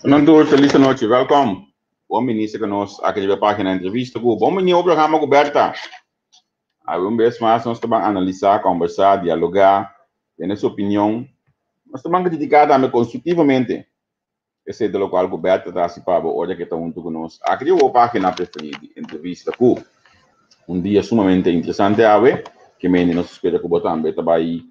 Nan tur felis anochi, welkom. Bon bini serka nos aki riba e pagina Entrevista ku. Bon bini o programa ku Bertha. Awe un bes mas nos ta ban analisá, kombersá, dialogá, tene su opinion. Nos ta ban kritiká tambe konstruktivamente. Esei ta lokual ku Bertha ta hasi pa bo ora ku e ta huntu ku nos aki riba bo pagina preferí di Entrevista ku. Un dia sumamente interesante awe, ke mende nos ta spera ku bo tambe ta bai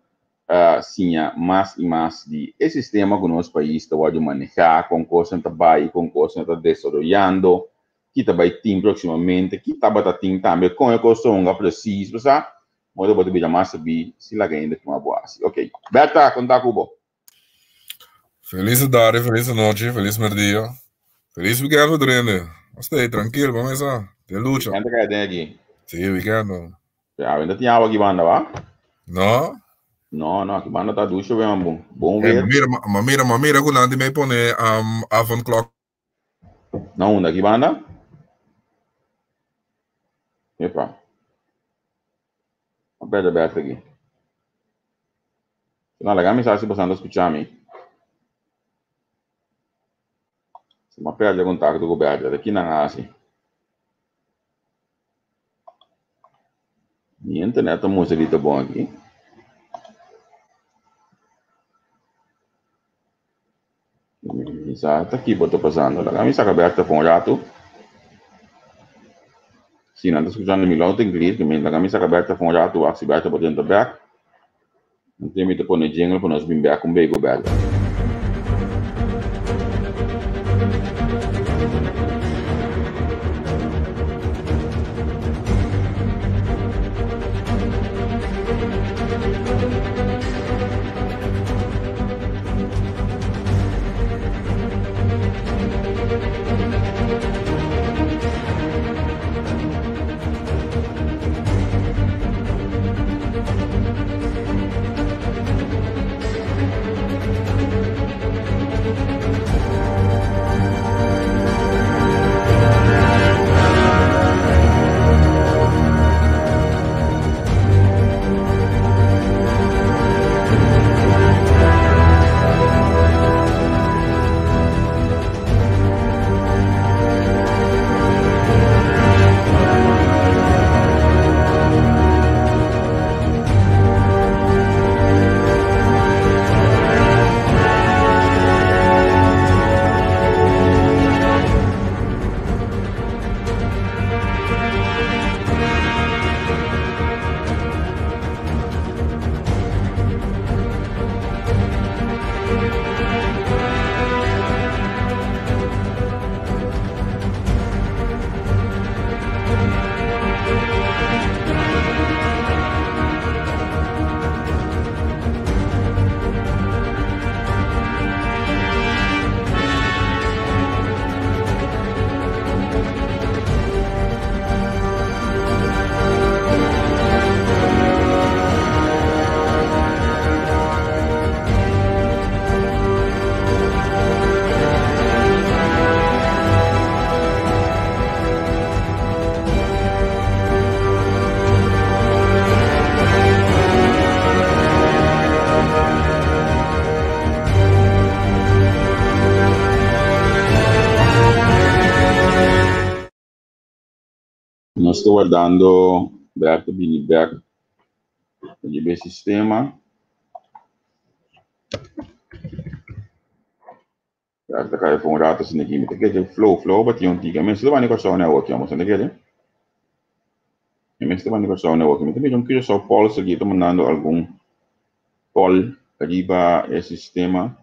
siña mas i mas di e sistema ku nos pais ta wòrdu manehá, kon kosnan ta bai, kon kosnan ta desaroyando, ki ta bai tin próksimamente, ki tabata tin tambe, kon e kos ta hunga presis, bo sa, modo bo ta bira mas sabí si laga hende tuma bo hasi. Ok. Bertha, kon ta ku bo? Felis tardi, felis anochi, felis merdia, felis weekend pa tur hende. Nos ta ei trankil, bo mesa, den lucha. Weekend ta kai den aki. Sí, weekend. Ya, no tin awa aki banda, ba? No? No, no, aki banda ta dushi we, man, bon. Bon weer. Mira, ma mira, ma mira ku nan di me pone um, avondklok. Na unda aki banda? Epa. Ma perde best aki. No, laga mi sa si boso anda skucha mi. Si ma perde kontakto ku Bertha, ta ki nan hasi? Mi internet ta mustra di ta bon aki. Mi sa ta ki bo ta pasando. Laga mi saka bek ta pa un ratu. Si nan ta skuchando mi loud and clear, laga mi saka bek ta pa un ratu wak si bek ta por drenta bek. Anto mi ta pone jingle pa nos bin bek un bey ku bèlta. Nos ta wardando Bertha bini bek riba e sistema. Bertha kai for un rato asina aki. Mi ta kere flow, flow ba tin un tiki. Mi ta bani Kòrsou na awoki, amo. Ta kere? Mi ta bani Kòrsou na awoki. Mi ta mira un Curaçao Pulse aki ta mandando algun poll riba e sistema.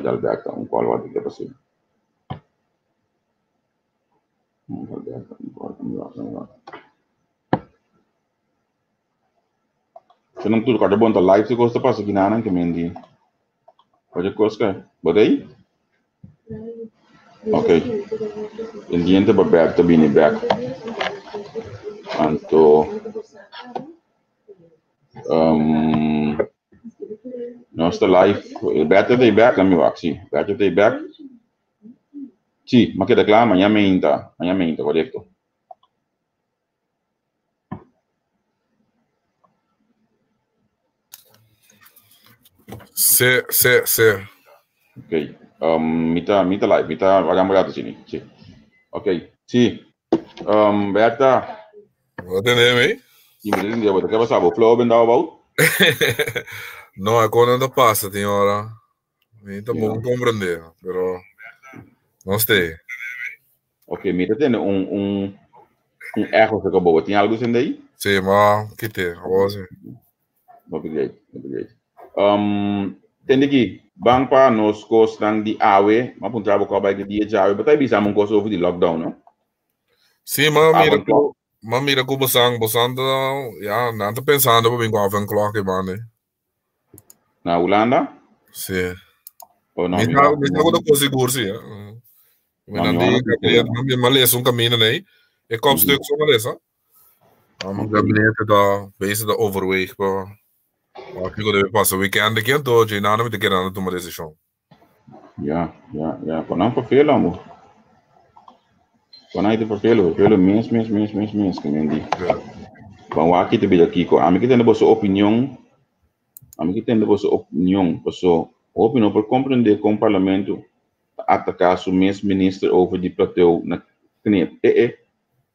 Dal Bertha un call wak ta pasá. Se nan tur kòrda bon ta live si kos ta pasa kinanan ke men di oye kos ka bo ta ei? Ok pendiente pa bek ta bini bek anto nos ta live Bertha ta ei bek lami wak si Bertha ta ei bek. Sí, m'a keda kla, maña meinta, maña meinta, korekto. Sí, sí, sí. Ok. Um, mi ta, mi ta live, mi ta wagando rato sini. Sí. Ok, sí. Um, Berta. Bo tende mi? Sí, mi tende. Bo ta ke pasa? Bo flow ben dao bou? No, e konan ta pasa, tin ora. Mi ta bon comprende, pero no ste. Ok, mi ta tende un, un, un echo se bo. Tin algo sende ahí? Sí, ma kite, awor sí. Hopi great, hopi great. Um, tende ki, ban pa nos kosnan di awe, ma puntra bo kòp ki dia djawe, bo ta bisa un kos over di lockdown, no? Sí, ma mira ku, ma mira ku bosan, bosan ta, ja, nan ta pensando pa bin ku avondklok e banda. Na Hulanda? Sí. Oh, no, mi sa, mi sa ku ta kos sigur, sí. Mi nan di, mi ma lesa un camino nei, e kopstuk so ma lesa. Um, gabinete ta bezig ta overweeg pa pa kiko debe pasa weekend aki anto dje nada mi ta kere nan tuma desishon. Ja, ja, ja. Pa nan vervelen, amo. Pa nan te vervelen, vervelen mes, mes, mes, mes, mes, ke men di. Ja. Pa wak te bida kiko. Ami ke tende boso opinion, ami ke tende boso opinion, paso hopi no por comprende kon parlamento ta ataka su mes minister over di plateu na knip. Eh, eh.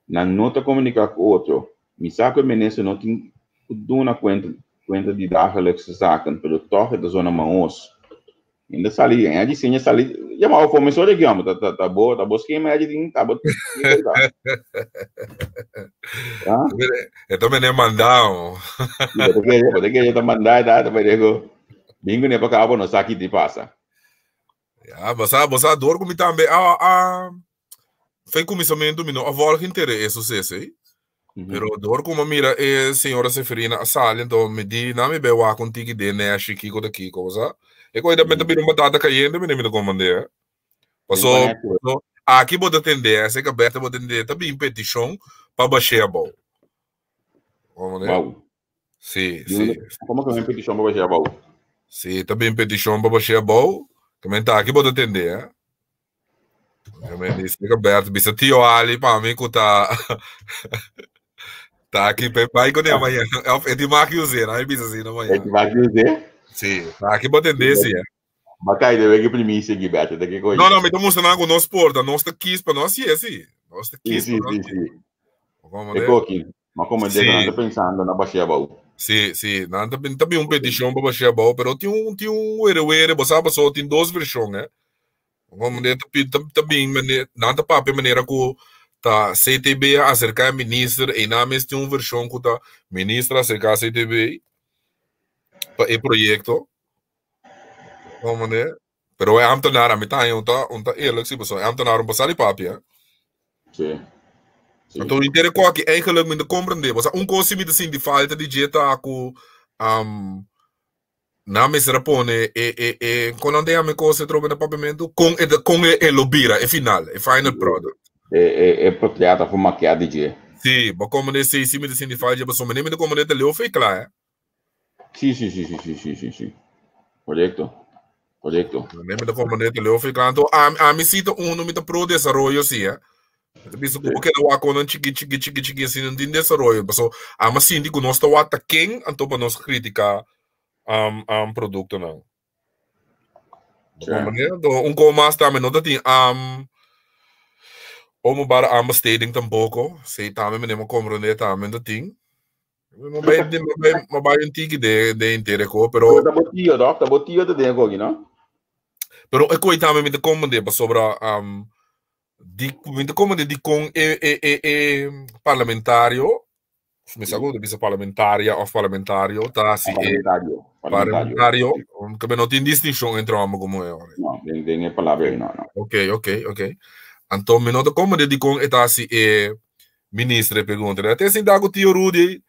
Nan no ta komuniká ku otro. Mi sa ku e minister no tin ku duna kuenta kuenta di dagelijkse zaken, pero tòg e ta zona mahos. Hende sali, hende di seña sali, yama of mi sorry gyom, ta ta ta bo ta bo skema hende tin ta bo Ja? E ta mene mandao. Bo ta kere, bo ta kere ta mandá ta ta pero ku bingo ne pa kabo no sa ki ti pasa. Ja, bo sa, bo sa dor ku mi tambe a a Fe kuminsamentu mi no a volg intere e suseso ei. Pero dor ku mi a mira e señora Seferina a sali, anto mi di, nan mi bai wak un tiki den neshi kiko ta kiko, bo sa. E koe ta mi ta bira un batata kayente mi mi ta komand'é, eh. Paso, paso aki bo ta tende, ese kabes bo ta tende, ta bin petishon pa bash'é abou. Wow. Sí, sí. Komo ku bin petishon pa bash'é abou? Sí, ta bin petishon pa bash'é abou. Ke men ta aki bo ta tende, eh. Me dice que Bert bisa tio Ali pa mi ku ta ta aki pe bai con mañana. Of eti maki use, na bisa así na mañana. Eti maki use? Sí, ta aki bo tende sí. Eh. Makai debe que primícia aqui, Bert, de que coisa. No, no, mi ta mustra nan ku nos porta, nos ta kis pa nos sí, sí. Nos ta kis sí, sí, sí, sí. E koki, ma como de nan ta pensando na bashia bou. Sí, sí, nan ta ta bin un petishon pa bashia bou, pero tin un tin un were were, bo sa paso tin dos vershon, eh. Manera ta ta ta bin mane nan ta papia manera ku ta CTB a aserká e minister i nan mes tin un vershon ku ta minister a aserká CTB pa e proyekto. Manera pero e ambtenaar ami ta haña un ta un ta eerlijk si pasobra e ambtenaar un por sa di papia. Sí. Sí. Anto inter ku aki eigenlijk mi ta komprendé pasobra un kos si mi ta sinti falta di dje ta ku Nan mester a pone e e e kon nan ta yama e kos atrobe na papiamentu? Kon e ta kon e lo bira e final, e final product. E e e portret of maquette di dje. Sí, bo komprende esei si mi ta sinti falta dje pasobra mi ta komprende ta leu fe kla, eh. Sí, sí, sí, sí, sí, sí, sí, sí. Korekto, korekto. Mi ta komprende ta leu fe kla. Anto ami ami si ta uno mi ta pro desaroyo si, eh. Mi ta bisa ku bo keda wak konan chiki chiki chiki chiki asina no tin desaroyo. Pasobra ami a sinti ku nos ta wak ta ken anto pa nos kritika um, um, productonan. Sí. Anto, un ko mas tambe no ta tin um, openbare aanbesteding tampoco. Sí, tambe meneer mo comprende tambe ta tin. Mo bai, mo bai, mo bai un tiki de, de intere ko, pero Pero ta bo tio, toch? Ta bo tio ta den koki, no? Pero e koi tambe mi ta comprende pasobra um, di, mi ta comprende di kon e, e, e, e parlamentario Mi sa ku bisa parlamentaria of parlamentario ta hasi e Parlamentario. Parlamentario. parlamentario, ke no tin distinshon entre hòmber ku muhé ora. No, den, den e palabra ei no, no. Ok, ok, ok. Anto mi no ta komprende dikon e ta hasi e minister e pregunta. Ta sinta ku tio Rudy.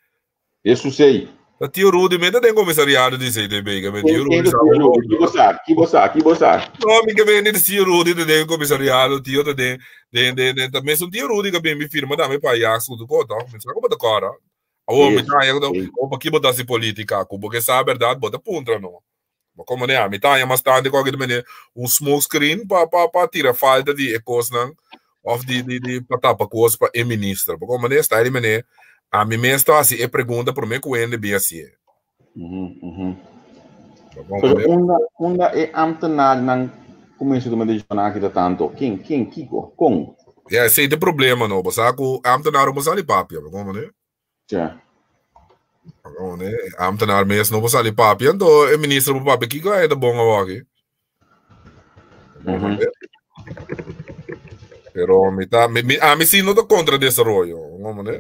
Esu sei. Ta tio Rudy mi ta den komisariado di CTB. Ke men tio Ken Rudy ta sa tio Rudy? Ki bo sa? Ki bo sa? Ki bo sa? No, mi ke men di tio Rudy ta den komisariado, tio ta den Den, den, den, ta mesun tio Rudy ka bin mi firma tambe pa Ajax ku tu kota. Mi sa ku bo ta kòrda. Awor mi ta haña ku awor paki bo ta hasi politika ku bo ke sa bèrdat bo ta puntra no. Bo komo ne mi ta haña mas tantu ku mene un smoke screen pa pa pa tira falta di e kosnan òf di di di pa tapa kos pa e minister. Bo komo ne sta di mene ami mes ta hasi e pregunta promé ku hende bin hasié. Pero unda unda e ambtenaarnan. kuminsá tuma desishon aki ta tantu? Ken, ken, kiko, kon? Ja, esei ta e problema no. Bo sa ku ámtenar no por sali papia, bo komo ne? Ja. Bo komo ne? Ámtenar mes no por sali papia, anto e minister por papia kiko a e ta bon awoki. Bo komo ne? Pero mi ta, mi, mi, ami si no ta kontra desaroyo, bo komo ne?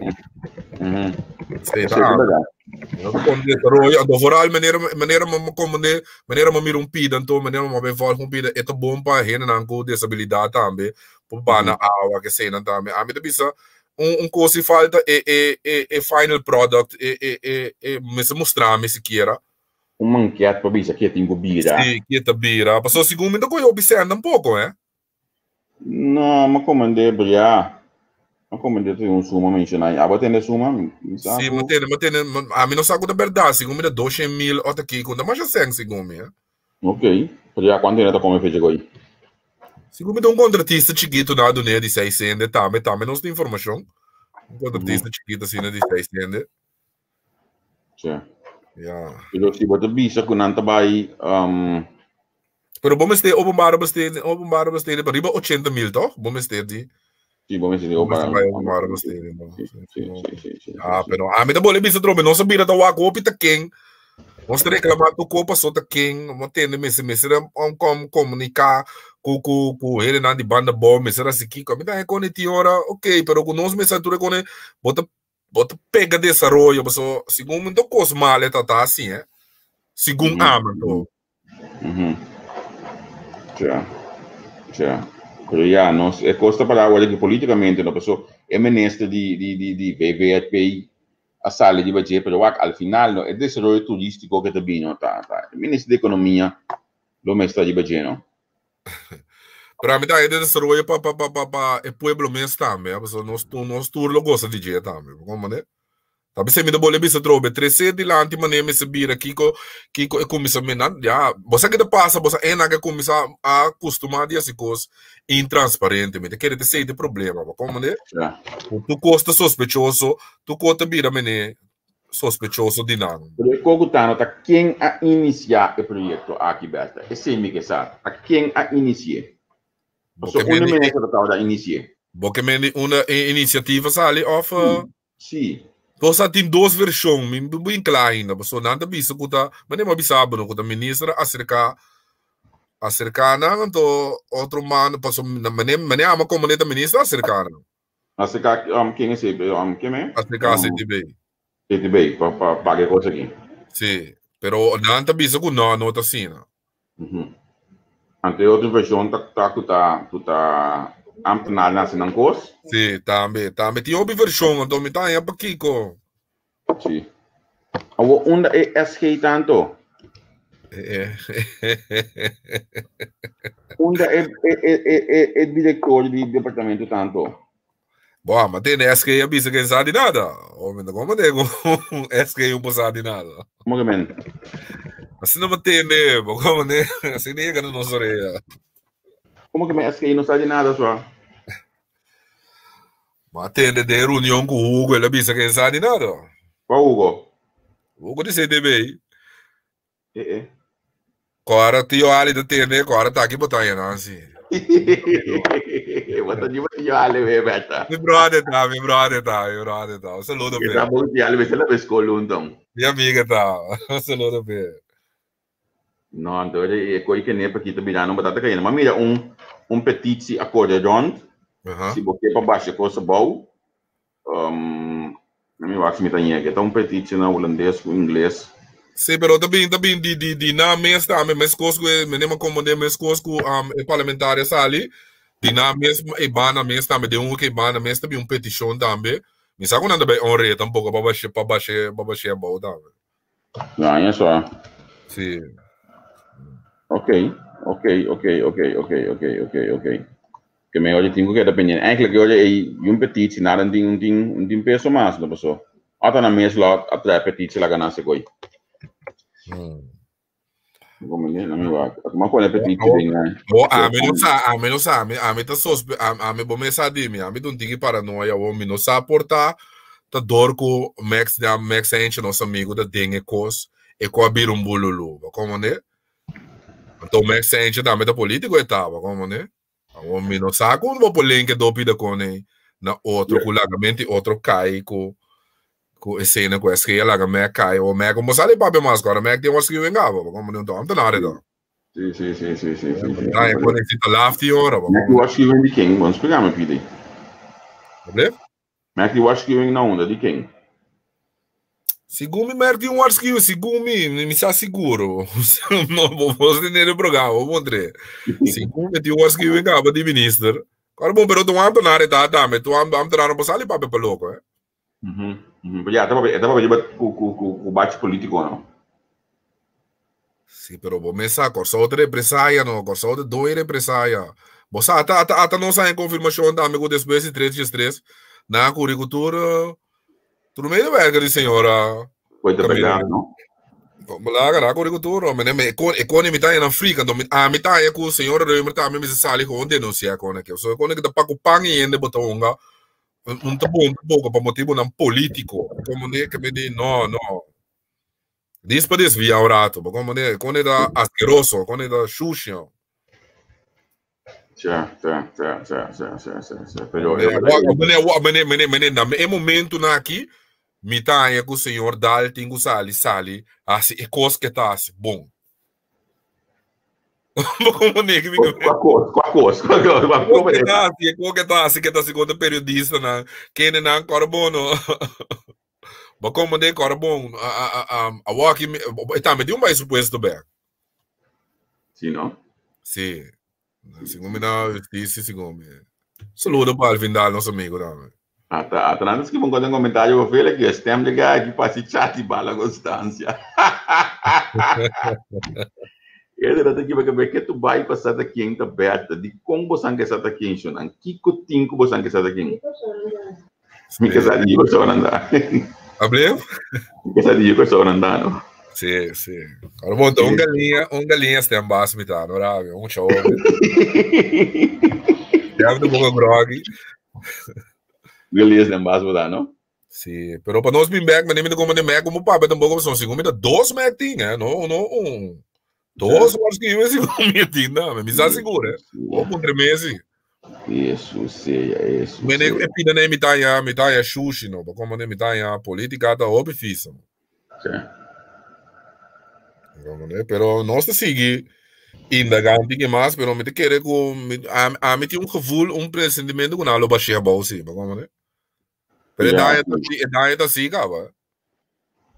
Esei ta Esei ta ami. bèrdat. Mi no ta kontra desaroyo, anto vooral manera, manera mi komo ne, manera mi mira un pida anto manera mi bai volg un pida, e ta bon pa hendenan ku desabilidat tambe, por bana awa, keseinan tambe. Ami ta bisa un un kos si falta e e e e final product, e e e e mester mustra mi sikiera. Un manket pa bisa ke tin ku bira. Si, ke ta bira. Pasobra segun mi ta kohe hopi sèn tampoko, eh. No, mi a komend'é bria. Mi a komend'é tin un suma menshoná. Abo a tende e suma? Mi sa Sí, mi a ku. tende, mi a tende. Ami no sa ku ta bèrdat. Segun mi ta doshen mil òf ta kiko. Ta masha sèn segun mi, eh. Ok. Pero ya kuantu hende ta kome fecha ku ei? Segun mi ta un kontratista chikitu na dun'é di seis hende tambe. Tambe nos tin informashon. Un kontratista chikitu asina di seis hende. Sí. Ya. Pero si bo ta bisa ku nan ta bai Pero bo mester openbare besteding, openbare besteding pa riba 80 mil, toch? Bo mester di. Sí, bo mester di Bo mester bai openbare openbare besteding. No? Sí, sí, sí, sí, sí, Ah, sí. pero a mi ta bole bisa trobe, nos a bira ta wak hopi ta ken. Nos ta reclama tu ko paso ta ken, mo tende mester mester om kom komunika ku ku ku hendenan di banda bou, mester hasi kiko. Mi ta haya kone tin ora, ok, pero ku nos mester tur e kone bo ta Bo ta pega desaroyo paso segun mi ta kos mal e ta ta asi eh. Segun ami anto. Tja, tja. Pero ya, nos, e kos ta para awor aki politikamente no, paso e minister di, di, di, di VVRP a sali riba dje, pero wak, al final no, e desaroyo turistiko ke ta bini no, ta, ta, e minister di ekonomia lo mester riba dje no. Pero ami ta e desaroyo pa pa pa pa pa e pueblo mes tambe, pasobra nos tur nos tur lo gosa di dje tambe, bo komprende? Ta bisa mi ta bole bisa atrobe, trese dilanti manera mester bira kiko kiko e kuminsá nan ya bo sa ke ta pasa bo sa enan ke kuminsá a kustumá di hasi kos intransparente, mi ta kere ta esei ta e problema, bo komprende? Ku tur kos ta sospechoso, tur kos ta bira mene sospechoso di nan. Pero e Cogutano ta ken a inicia e proyecto aki Bertha? Esey mi ke sa. Ta ken a inici'e? Paso unda minister ta tabata inici'e? Bo ke men di unda e iniciativa sali of? Si. Bo sa tin dos version, mi no bin kla ainda, paso nan ta bisa ku ta, mane bo a bisa bo no, ku ta minister a aserka, aserka nan, anto otro man, paso mane, mane ama komo ta minister a aserka nan. Acerca um, ken esei? Um, ken me? Acerca um, CTB. CTB, pa, pa paga e kos aki. Sí, pero nan ta bisa ku no, no ta asina. Anto e otro version ta, ta ku ta, ku ta ambtenaar nan hasi nan kos. Sí, tambe, tambe. Tin hopi version, anto mi ta haña pakiko. Sí. Awor unda e SG tanto? Unda e, e, e, e, e, e director di departamento tanto? Boa, ma tene SG a bisa que sa di nada. O mi como te con SG un sa di nada. Como que men? Así no me tene, como ne, así ni llega no oreja. Como que men SG no sa di nada, so? Ma tende den reunion ku Hugo, el a bisa ke sa di nada. Kwa Hugo? Hugo di CTB. Eh eh. Kora tio Ali ta tende, kora ta aki bota ya Nancy. Bota di tio Ali we beta. Mi brother ta, mi brother ta, mi brother ta. Un saludo pe. Esa bo tio Ali we sela be skol unton. Mi amiga ta. Un saludo pe. No, anto e koi ke nepa ki ta birando batata kayendo. Ma mira un un petitie a kore rond. Si bo ke pa basha kos abou. Mi wak si mi ta yega. Ta un petitie na hulandes ku ingles. Sí, pero ta bin, ta bin di, di, di nan mes tambe, meskos ku e, meneer Makomende, meskos ku um, e parlamentario sali, di nan mes, e banda mes tambe, den un ke banda mes ta bin un petishon tambe. Mi sa ku nan ta bai onre tampoko pa bashe, pa bashe, pa bashe abou tambe. Ja, ja, so. Sí. Ok, ok, ok, ok, ok, ok, ok, ok. Ke me oye tinko keda pendiente. Eigenlijk oye ei un petitie nada un tin un tin un tin peso mas no paso. Ata na mes lo a trae petitie laga nan se koi. Como ne, na mi wak. Ma pone petitie den nai. O ami no sa, ami no sa, ami ami ta sospe ami bo me sa di mi, ami ta un tiki paranoia o mi no sa por ta ta dor ku Max da Max Eentje nos amigo ta den e kos e ku a bira un bululu. Bo komprende? Anto Max Sanchez tambe ta político e taba, como ne? Awor mi no sa kon bo por link e dopi de kone na otro ku laga menti otro kai ku ku esena ku SG a laga Mac kai o Mac bo sa di papia mas kora Mac tin warschuwing ngaba bo como ne un ambtenaar e ta. Sí, sí, sí, sí, sí, sí, sí. Ah, e kone si ta lafti ora bo. Mac di warschuwing di ken? Bon splica mi pidi. Oblef? Merk di warschuwing na unda? Di ken? Segun mi merk di un warschuwing, segun mi, mi sa siguro. No, bo bo tene de programa, bo montre. Segun mi tin un warschuwing kaba di minister. Kora bon, pero tu ambtenaar e ta tambe, tu ambtenaar no por sali papia pa loko, eh. Mhm, mhm. Ya, ta papia, ta papia riba ku ku ku ku bachi politiko, no? Sí, pero bo mes sa, Kòrsou ta represaya, no? Kòrsou ta doi represaya. Bo sa, ata, ata, ata nos haña konfirmashon tambe ku despues di tres djes tres, nan a kuri ku tur, tur medewerker di señora Koe ta bèrdat, no? Bo laga, nan a kuri ku tur, no? Mene, me, e kone mi ta haña nan frika, anto mi, ami ta haña ku señora Römer tambe mester sali gewoon denunsiá e kone aki. Pasobra e kone ki ta pa ku pan i hende bo ta hunga, un ta bon tampoko pa motibunan polítiko. Komo ne, ke mi di, no, no. Dis pa desvia un rato, bo como ne, con ta asqueroso, con ta sucio. Tja, tja, tja, tja, tja, tja, tja, tja. Pero, mene, mene, mene, mene, na e momento na aki, mi ta haña ku señor Daal tin ku sali, sali, hasi e kos ke ta hasi bon. Bo como ne, mi Kwa kos, kwa kos, kwa kos, kwa kos. Ke ta hasi, e kos ke ta hasi, ke ta hasi kontra periodistanan, kendenan kòrbono. Bo como de cora bon awor aki e tambe tin un bai su puesto bek. Si no? Si. Segun mi na justicia segun mi. Saludo pa Alvin Daal nos amigo tambe. Ata ata nan ta skibi un kos den komentario pa Fela ki e stem di guy aki pasi chati bala Constancia. Ese ta kiba ke ke tu bai pa sa ta ken ta Bertha. Dikon bosan ke sa ta ken shonan? Kiko tin ku bosan ke sa ta ken? Mi ke sa di persoanan da. Ablef? Mi ke sa di persoanan da, no? Sí, sí. Ahora bon, un galinha, un galinha stem bas mi ta, no rabi, un show. Ya un poco groggy. Galinha stem bas mi ta, no? Sí, pero pa nos bin back, meneer mi ta como de Mac, como papia tampoco son, segun mi ta dos Mac tin, eh, no, no un. Dos was que iba segun mi tin, no, mi sa seguro, eh. O puntre mesi. Jesus sea, Jesus Mene sea. e pida ne mitaya, mitaya shushi no, pa como ne mitaya politica ta hopi fisa. Sí. Como ne, pero nos ta sigui indagar un tiki mas, pero mi te kere ku mi, a, a mi tin un gevoel, un presentimiento ku nan lo bashia bou si, pa como ne. Pero e Ja, daño ta si, e daño ta si kaba.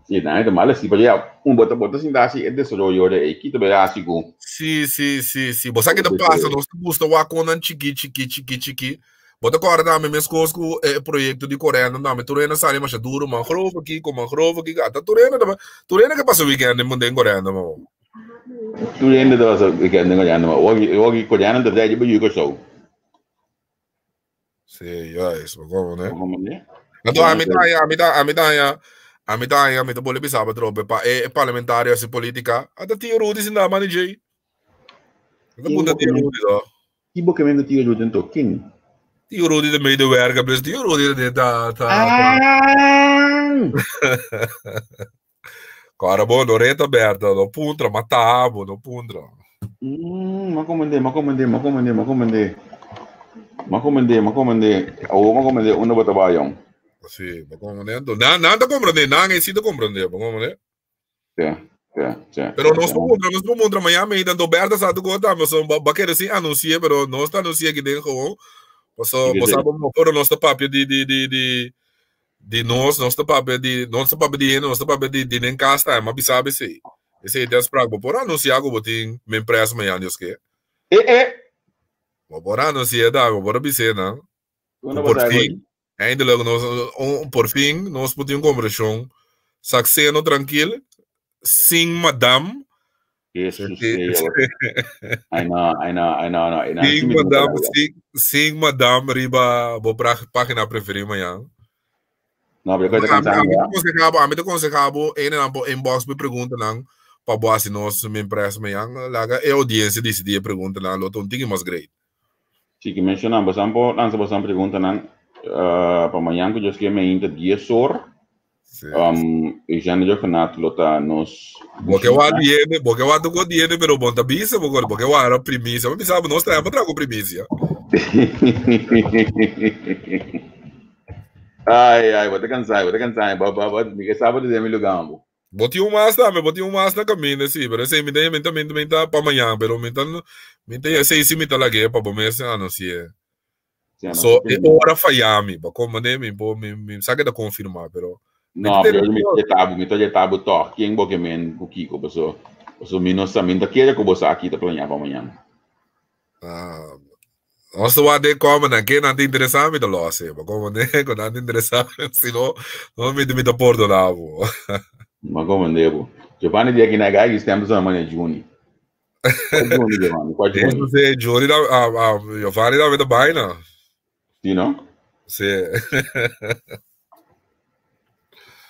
Sí, daño ta malo sí, pero ya, un bota bota sin hasi e desaroyo de ei, kita bera hasi ku. Sí, sí, sí, sí. Bo sa ke ta pasa, nos ta gusta wak konan chiki, chiki, chiki, chiki. Bo ta kòrda tambe meskos ku e proyekto di Corendon tambe, tur hende a sali masha duru, mangrove kiko, mangrove kiko, ata tur hende ta, tur hende ke pasa weekend den Corendon mamo. Tur hende ta pasa weekend den Corendon mamo. Wak, wak Corendon ta ready pa yu Kòrsou. Sí, juist, maar kom, né? Como né? Anto a mi ta haña, a mi ta, a mi ta haña, a mi ta haña, mi ta bole bisa atrobe pa e parlamentario hasi politica, ata Tio Rudy sinta mani djei. Mi ta punta Tio Rudy to. Ki bo ke men ku Tio Rudy anto? Ken? Tio Rudy ta medewerker, dus Tio Rudy ta ta ta. Ah! Kora bo no reta Berta, no puntra, mata bo, no puntra. Mm, ma komende, ma komende, ma komende, ma komende. Ma komende, ma komende. Awo ma komende unda bo ta bai jong. Sí, ma komende. Anto, nan, nan ta komprende, nan ei sí ta komprende, ma komende. Ja, ja, ja. Pero nos por puntra, nos por puntra Miami, tanto Berta sa tu kota, so ba, ba kere sin anuncie, pero nos ta anuncie aquí den gewoon. Paso, bo sa, pero nos ta papia di, di, di, di, Di nos, nos ta papia di, nos ta papia di hende, nos ta papia di, di den kas ta, ma bisa esei. Esei ta afspraak. Bo por anunsiá ku bo tin men pres mañana, Dios ke. E e! Bo por anunsiá ta, bo por a bis'é nan. Ku Ku por fin, eindelijk nos, un, por fin nos por tin un kombersashon sakseno trankil, sin madam. Jesus sea. I know, I know, I know, I know. Sin madam, sin, sin madam riba bo página preferí mañana. No, pero eu A mi te consejabo, a mi te consejabo, ene nan po inbox mi pregunta nan pa bo hasi nos mi impress mañana. Laga e audiencia decidi e pregunta nan, lo ta un tiki mas great. Sí, que mencionan, bosan po lansa bosan pregunta nan uh, pa mañana ku Dios quiere me inta 10 or. Sí. Eugène Rhuggenaath lo ta nos Bo ke wak di hende, bo ke wak tuko di hende, pero bon ta bisa bo bo ke wak primisia. Bo bisa bo nos traha pa traha ku primisia. Ai, ai, bo ta kansa, bo ta kansa. Bo, bo, bo, mi ke sa bo ta den mi lugá, bo. Bo tin un mas tambe, bo tin un mas na kaminda, sí, pero esei mi ta, mi ta, mi ta, mi ta pa mañan, pero mi ta, mi ta, esei sí mi ta lag'é pa bo mes anunsi'é. So, e ora faya mi, bo komprendé? Mi bo, mi, mi sa ke ta konfirmá, pero mi No, pero mi ta yeta bo, mi ta yeta bo tòg. Ken bo ke men ku kiko? Paso, paso mi no sa, mi no ta kere ku bo sa aki ta planeá pa mañan. Ah, nos ta wak den kòmen nan, ke nan ta interesá mi ta lòs e, bo komprendé? Ku nan ta interesá, si no, no mi, mi ta pordoná bo. Bo komprendé bo. Giovanni di aki na gai ki stem ta sona manera Juni. Kwa Juni, Giovanni? Kwa Juni? Eso sí, Juni da, ah, ah, Giovanni da met vaina. Sí, no? Sí.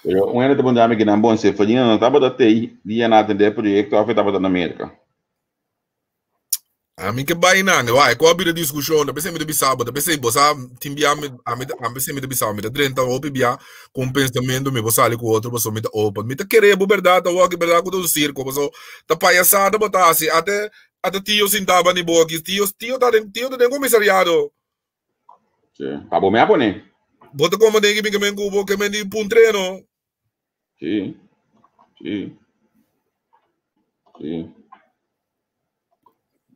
Pero un hende ta pregunta mi kinan bon, se Farina no tabata tei dia na atende e proyecto of e tabata na Merca? Ami ke bai nan, wak, e ku a bira diskushon, ta pesei mi ta bisa bo, ta pesei bo sa tin bia mi, ami ta, ami pesei mi ta bisa bo, mi ta drenta hopi bia ku un pensamentu, mi por sali ku otro pasobra mi ta open. Mi ta kere bo bèrdat awor ki bèrdat ku ta un sirko, pasobra ta payasada bo ta hasi, ate, ate tio sintá bani bo aki, tio, tio ta den, tio ta den komisariado. Sí, pa bo mi a pone. Bo ta komo den ki mi ke men ku bo ke men di puntr'é no. Sí, sí, sí.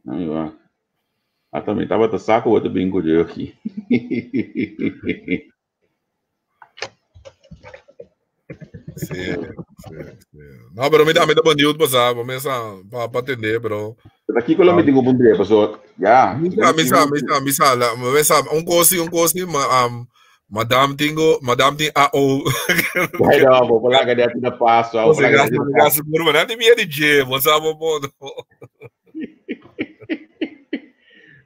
Ahí va. Hasta mi tabata sa ku bo ta bin ku jeugd. Sí, sí, sí. No, pero mi ta, mi ta benieuwd pa sa, pa mi sa, pa, pa tende, pero... Pero kiko lo mi tin ku puntr'é, paso, ya. Mi sa, mi sa, mi sa, mi sa, la, mi sa, un kos sí, un kos sí, ma, um, Madam tingo, madam tin AO. Ay, no, bo por laga de na paso. Bo por laga de na paso. Seguro, maar dat die di J, bo sa bo bo.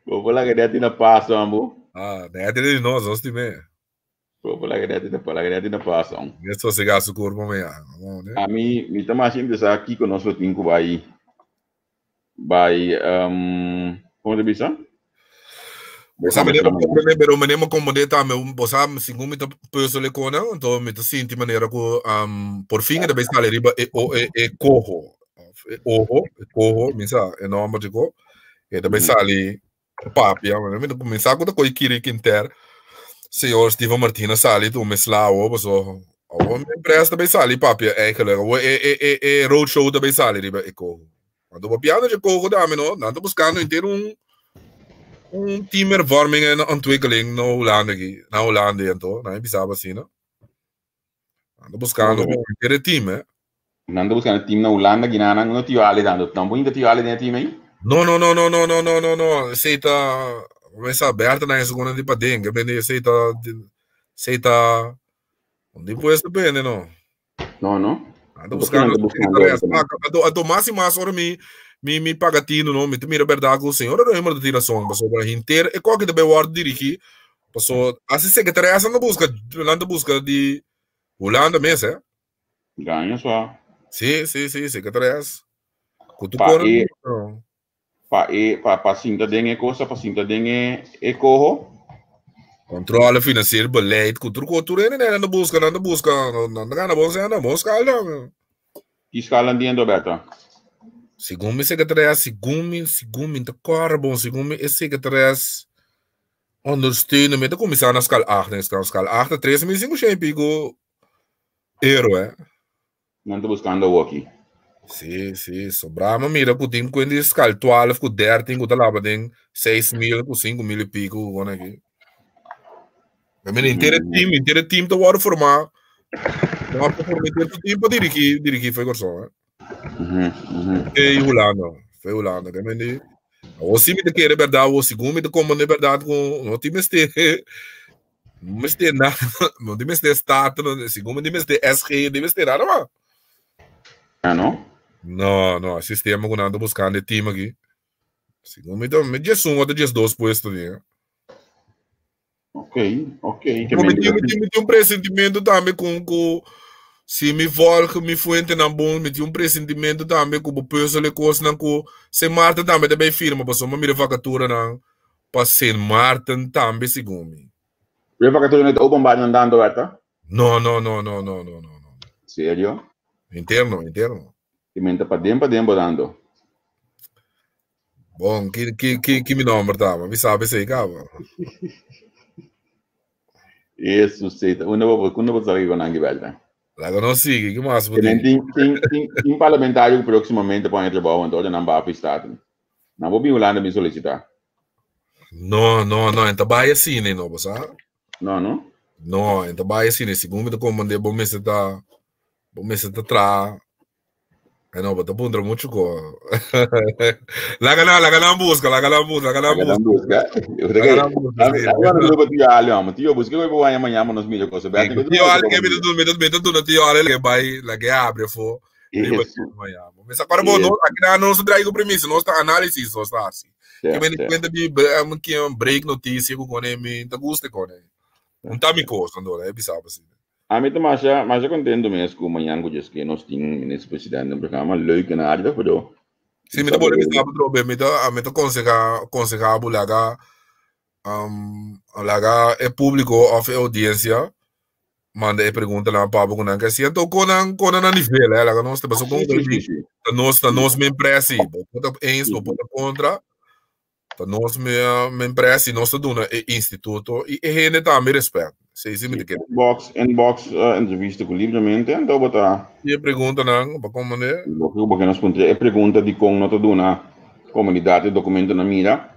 Bo por laga de na paso, ambo. Ah, nee, dit is nos, nos die mee. Bo por laga de na laga de na paso. Net zo siga su curva me ya. A mi, mi ta mas interesado kiko nos lo tin ku bai bai um, como te bisa? Bo sa meneer comprende, pero meneer me comprende tambe, bo sa, segun mi ta puzzel con nan, anto mi ta sinti manera cu um, por fin e ta bay sali riba e, o, e, e coho, e ojo, e coho, mi sa, e nomber di co, e ta bay sali papia, mi ta cuminsa cu ta coy kiri kinter, señor Steven Martina sali tu me slawo, paso, awo mi empresa ta bay sali papia eigenlijk, awo e, e, e, e roadshow ta bay sali riba e coho. Anto papiando dje coho dame no, nan ta buscando henter un un team hervorming en ontwikkeling na Hulanda aki, na Hulanda anto, nan a bisaba asina. Nan ta buscando un henter e team, eh. Nan ta buscando team na Hulanda, gina nan no tio Ale dando. Nan por hinka tio Ale den e team ei? No, no, no, no, no, no, no, no, no. Esei ta, mesa Berta nan e segundo di paden, ke bende esei ta, esei ta, di puesto bende no. No, no. Ando buscando, ando, ando mas y mas ora mi mi mi paga tino no, mi te mira verdad ku señora Römer ta tira son, pasobra hinter e koki ta word dirigi, paso asi secretaria anda busca, anda busca di Hulanda mes, eh. Gaña so. Sí, sí, sí, secretaria. Ku tu Pa kore e pa e pa pa sinta den e cosa, pa sinta den e e coho. Controle financiero, beleid, ku tur ko tur ene anda busca, anda busca, anda gana bon sena, bon escala. Ki escala entiendo, Berta? Segun mi secretaria, segun mi, segun mi ta kore bon, segun mi e secretaria ondersteunen, mi ta kuminsá na schaal 8, na schaal 8 3500 y pico euro, eh. Nan ta buscando awoki. Sí, sí, sobrá mi mira ku tin kuen di schaal 12 ku 13 ku ta laba den 6000 ku 5000 y pico ku aki. I mean, intere team, intere team ta worden formá. Worden formá intere team pa dirigí, dirigí foi Kòrsou, eh. E Hulanda, foi Hulanda. I mean, di, awor si mi ta kere bèrdat, awor segun mi ta komprendé bèrdat ku no tin mester No mester nada, no tin mester Staten, no, segun mi tin mester SG, no tin mester nada mas. Ah, no? No, no, e sistema ku nan ta buskando e team aki. Segun mi ta, mi djes un òf 12 puesto tin. Ok, ok. Mi tin, mi tin, mi tin un presentimiento tambe ku, ku si mi volg mi fuentenan bon, mi tin un presentimiento tambe ku bo puzzel e kosnan ku Sint Maarten tambe ta bay firma pasobra mi mira vakaturanan pa Sint Maarten tambe segun mi. Pero e vakatura no ta openbaar nan dando, Berta? No, no, no, no, no, no, no, no. Serio? Interno, interno. Ki men ta paden paden bo dando. Bon, ki ki ki ki mi nomber ta? Mi sabe esei kaba. Eso sí, unda bo unda bo sabi con Angie Beltra? Laga nos sigui, ki mas bo tin? Tin tin tin tin parlamentario ku próximamente pone trabou anto nan ba fi staten. Nan bo bin Hulanda bin solicita. No, no, no, enta bai asina no, bo sa? No, no. No, enta bai asina, segun mi ta komprende bo mester ta bo mester ta traha Ay no, bo ta puntra mucho ko. Laga nan, laga nan busca, laga nan busca, laga nan Laga nan busca. busca. Laga nan busca, sí. Agora no ko tio Ali, amo. Tio, busca ko ibo mañana nos mira cosa. Berta, Tio ko Ali ke mi ta duna, mi ta mi ta duna tio Ali lage bai, lage abre afo. Riba Isso. mañana. Mi sa para bo, no, aki na nos ta traigo premisa, nos ta análisis, nos ta hasi. Sí, Ke men sí. cuenta di ke break noticia ku kone mi ta gusta kone. Un ta mi kos, ando, e bisa asina. Ami ta masha masha contento mes cu mañan cu djeskie nos tin minister president den programa. Leuk en aardig, pero Sí, mi ta pone bisa bo mi ta mi ta conseha conseha bo laga laga e publico of e audiencia manda e preguntanan pa bo cu nan ke hasi. Anto con nan con nan na nivel eh, laga nos ta pasobra Sí, con sí, sí, sí. ta nos ta nos men presi. Bo por ta eens, bo por ta contra. Ta nos me men presi, nos ta duna e instituto y e hende tambe respet. Sí, sí, mi ta kere. Inbox, inbox uh, entrevista ku libremente, anto bo ta E preguntanan pa komprende. Loke ku bo ke nos puntra e pregunta dikon no ta duna komunidat e dokumento na mira.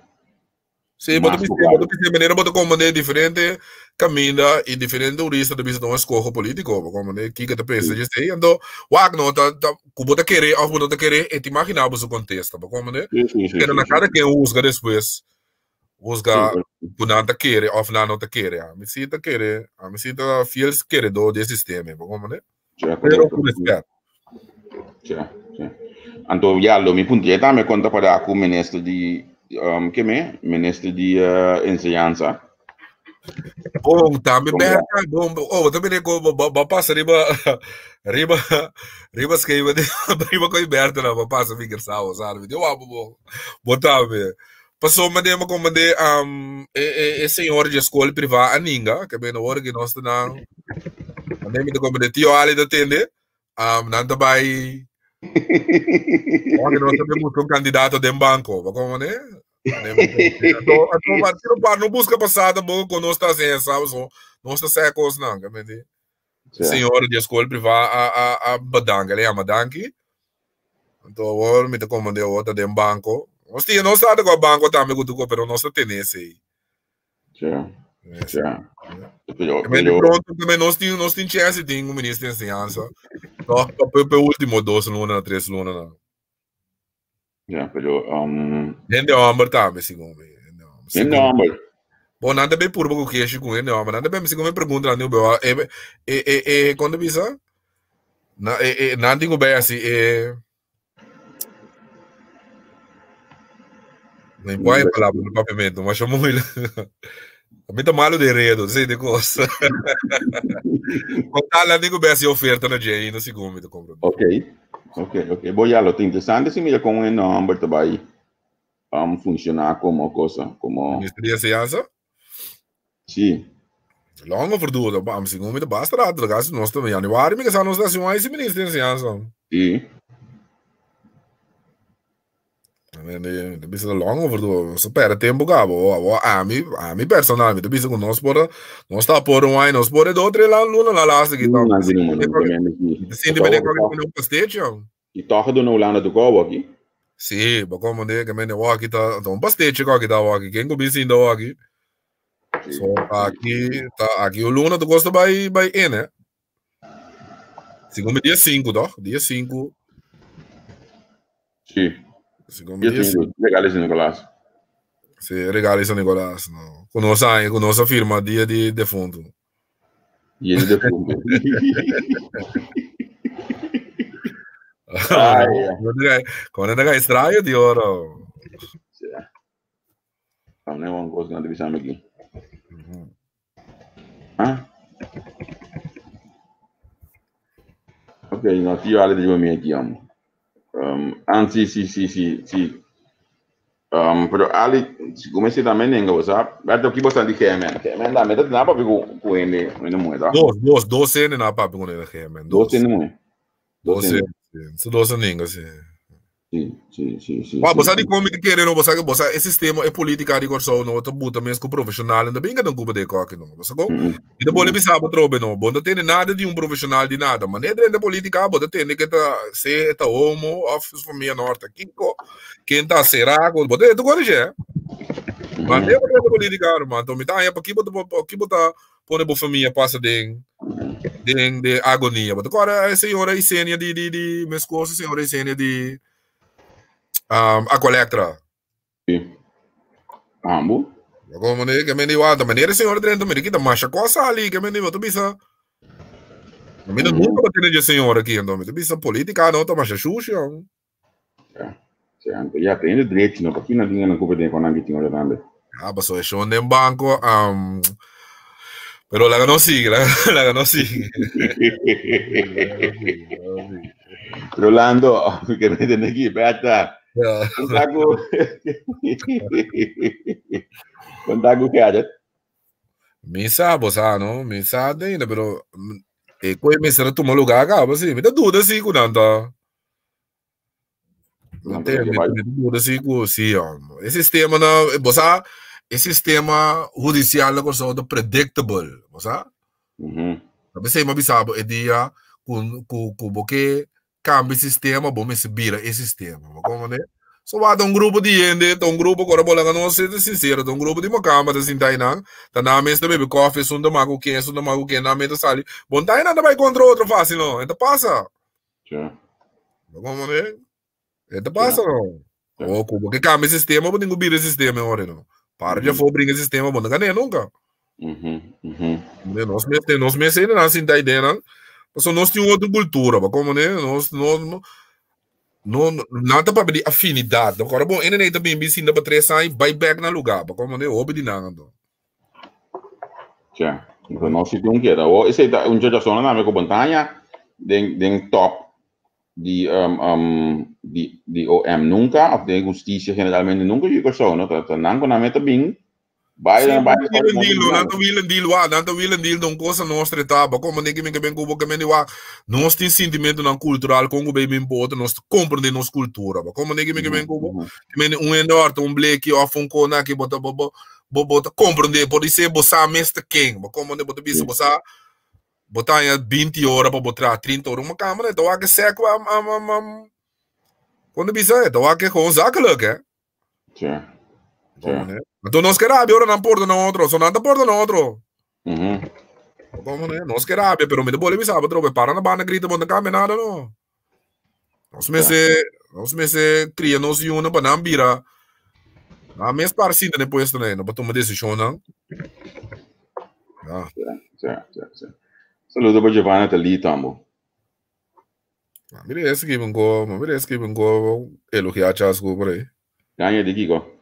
Sí, bo ta Mas bisa, ku bo ta klaro. bisa manera bo ta komprende diferente kaminda i diferente hurista ta bisa ta un eskoho politiko, bo komprende kiko ta pensa Sí. djesei. Anto wak no ta ta ku bo ta kere òf bo no ta kere e ta imaginá bo su kontesta, bo komprende? Sí, sí, sí, Keda sí, na sí. kada ken husga despues, husga Sí, ku nan ta kere òf nan no ta kere. Ami sí ta kere, ami sí ta fiel keredó di e sistema, bo komprende? Ja, Pero correcto. ku respet. Ja, ja. Anto, ja, lo mi puntr'é tambe kon ta para ku minister di, ke me? Minister di enseñansa. Bon, tambe Kon bra? Berta, bon, oh, bo ta mira ko bo bo pasa riba riba riba skema di riba koi Berta na bo pasa mi gersao, sabe? Di wapo bo. Bo tambe. Pasobra mi a komprendé e e e señor di skol privá a ninga, ke men ora ku nos ta nan, mi ta komprendé tio Ali ta tende, nan ta bai ora ku nos ta bai buska un kandidato den banko, bo komprendé? Anto, anto, anto, pa no buska pasado bo ku nos ta hasi esa, so nos ta sè kosnan, ke men di. Señor di skol privá a a a bedank, el a yama danki. Anto awor mi ta komprende awor ta den banko. Nos tin, nos ta ku banko tambe ku tuko, pero nos ta tene esei. Ja, ja. Pero, Pero, pero, pronto tambe nos tin, nos tin chance tin un ministro de enseñanza. No, pa pe último dos luna, tres luna. No. Ja, pero Hende homber tambe, segun mi. Hende homber. Hende Segun. homber. Bon, nan ta be purba ku keshi ku hende homber. Nan ta be, segun mi pregunta nan tin ku be, e, e, e, e, kon ta bisa? Na, e, e, nan tin ku be asi, e, No puoi palabra no papiamento, ma siamo muy. Mi ta malo de redo, sei de kos. Con tal nan tin ku be asi oferta na dje ainda, segun mi ta comprende. Ok, ok, ok. Bo ya lo ta interesante si mira kon hende homber ta bai funciona como cosa, como Minister di Enseñansa? Sí. Long overduur, am segun mi ta basta rato, casi nos ta januari mi kasa nos ta hasi un aisi minister di enseñansa. Sí. Mi ta bisa long overduur, nos ta perde tempo cabo, abo ami, ami personal, mi ta bisa cu nos por, nos ta por un aña, nos por e dos, tres luna la laatste ki No, no, no, no, Mi ta sinti mene cu un pastechi. I toch duna Hulanda tu kou aki. Sí, bo komprende ke mene waki ta ta un pastechi ku aki ta waki. Ken ku bin sinta waki? So aki ta aki un luna tu kosta bai bai in eh. Segun mi dia 5 toch? Dia 5. Sí. Segun mi Dia dia 5, regalo San Nicolas. Sí, regalo San Nicolas. No. Ku nos aña, ku nos a firma dia di defuntu. Dia di defuntu. Ai, Con ta extraño di oro. Sí. Ah, no un cosa no bisa aquí. Ah? Ok, no, tio Ale di mi aqui, amo. Ah, sì, sì, sì, sì, sì. Pero Ali, si come si tambe nenga, bo sa, Berto, ki bo sa di GMN? GMN tambe ta na papi ku ku hende, hende muhe, ta? Dos, dos, dos hende na papi ku hende GMN. Dos hende muhe. Dos hende, si. Su dos nenga, si. Si, si, si, si. Wa, bo sa di kon mi ta kere, no? Bo sa, bo sa e sistema, e politica di Kòrsou, no, ta buta mes ku profeshonal, no ta binga den kuba de koki, no. Bo sa kon? Mi ta bole bisa bo trobe, no. Bo no ta tende nada di un profeshonal di nada. Manera drenta politica, bo ta tende ke ta, se ta homo, of su famia norte kiko. Ken ta será ku bo ta corrige. Maar nee, bo ta politica, man. Anto mi ta haña pa ki bo ta ki bo ta pone bo famia pasa den den den agonia. Bo ta kòrda e señora Isenia di di di meskos e señora Isenia di um, Aqualectra. Sí. Ambu. Como ne ke meni wanta manera e señora drenta mira kita masha cosa ali ke meni bo ta bisa. Mi no nunca bo tene dje señora aki anto mi ta bisa politica no ta masha shushi. Ja, ja, anto ja, tem de drechi, no, pa kina dinga nan kupe den konan ki tin ora tambe. Ja, paso e shon den banco, pero laga nos sigui, laga, laga nos sigui. Rolando, que me tiene aquí, Berta. Ja. Conta ku Conta ku Gerrit. Mi sa, bo sa, no? Mi sa ainda, pero e koe mester a tuma lugar caba, si. Mi ta duda si ku nan ta. No, Te, pero mi, bai. mi duda si ku si, hom. E sistema na, bo sa, e sistema hudisial na Kòrsou ta predictable, bo sa? Ta p'esei mi a bisa bo e dia ku ku ku bo ke kambia e sistema, bo mester bira e sistema, bo komprende? So wak ta un grupo di hende, ta un grupo ku ora bo laga nos ser sinsero, ta un grupo di makamba ta sinta einan, ta nan mes ta bebe kòfi, esun ta mak ku ken, esun ta mak ku ken, nan mes ta sali. Bo no ta einan ta bai kontra otro fásil no, e ta pasa. Ja. Como ne? E ta pasa no. O como que cambia sistema, bo tengo bira sistema ahora no. Para de for brinca sistema, bo no gane nunca. Ne, nos mes, nos mes ainda nan sinta idea nan. Paso nos tin otro cultura, ba como ne? Nos no no no nada pa di afinidad. Agora bom, ene ta bem sinta pa 3 años, bai back na lugar, ba como ne? Hopi di nan anto. Tja, entonces no si un keda. O ese ta un chacha zona name ko montaña den den top di di di OM nunca of den justicia generalmente nunca yu Kòrsou no ta ta nan ku nan meta bin bai Sí, nan bai nan ta wielen deal, nan ta wielen deal wa, nan ta wielen deal don cosa nostra ta, ba como niki mi ke ben kubo ke men di wa, nos tin sentimentonan cultural kon ku bei bin por otro, nos ta comprende nos cultura, ba como niki mi ke ben kubo, ke men un hende horta un bleki of un kona ki bo ta bo bo bo bo ta comprende, por dice bo sa mes ta ken, bo comprende, bo ta bisa bo sa, bo ta haña 20 ora pa bo traha, 30 ora, uma camera, e ta wak e sek am am am am, kon ta bisa, e ta wak e gewoon zakelijk, hè. Ja. Ja. Anto nos ke rabia ora nan porta na otro, so nan ta porta na otro. Como ne? Nos ke rabia, pero mi ta bole bisa bo trobe, para na banda grita, bo no cambia nada no. Nos mester, nos mester cria nos yunan pa nan bira, nan mes par sinta den puesto nan, no pa tuma decisionnan. Ja. Ja, ja, ja, ja. Saludo pa Giovanna Tali tambo. Mira ese que go, mira ese que go elogiar Chasco por ahí. Gaña di Kiko?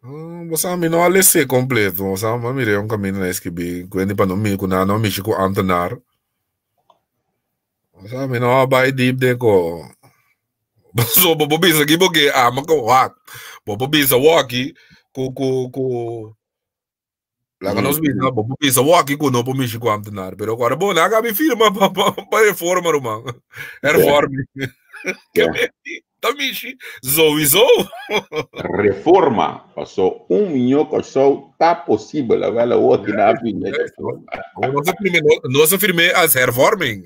Bo sa mi no a lese completo, bo sa ma mire un camino na escribí, kuendi pa no mi ku na no mishi ku ambtenaar. Bo sa mi no a bai diep den ko. So bo bo bisa ki bo ke ama ko wak. Bo bo bisa woki ku ku ku Laga nos bisa, bo por bisa waki ku no por mishi ku ambtenaar, pero agora bo na mi firma pa pa pa reforma ruman. Hervorming. Ta mishi sowieso. Reforma, paso un miño Kòrsou ta posibel. Awel awor ki na firme. Nos a firme, nos a firme as hervorming.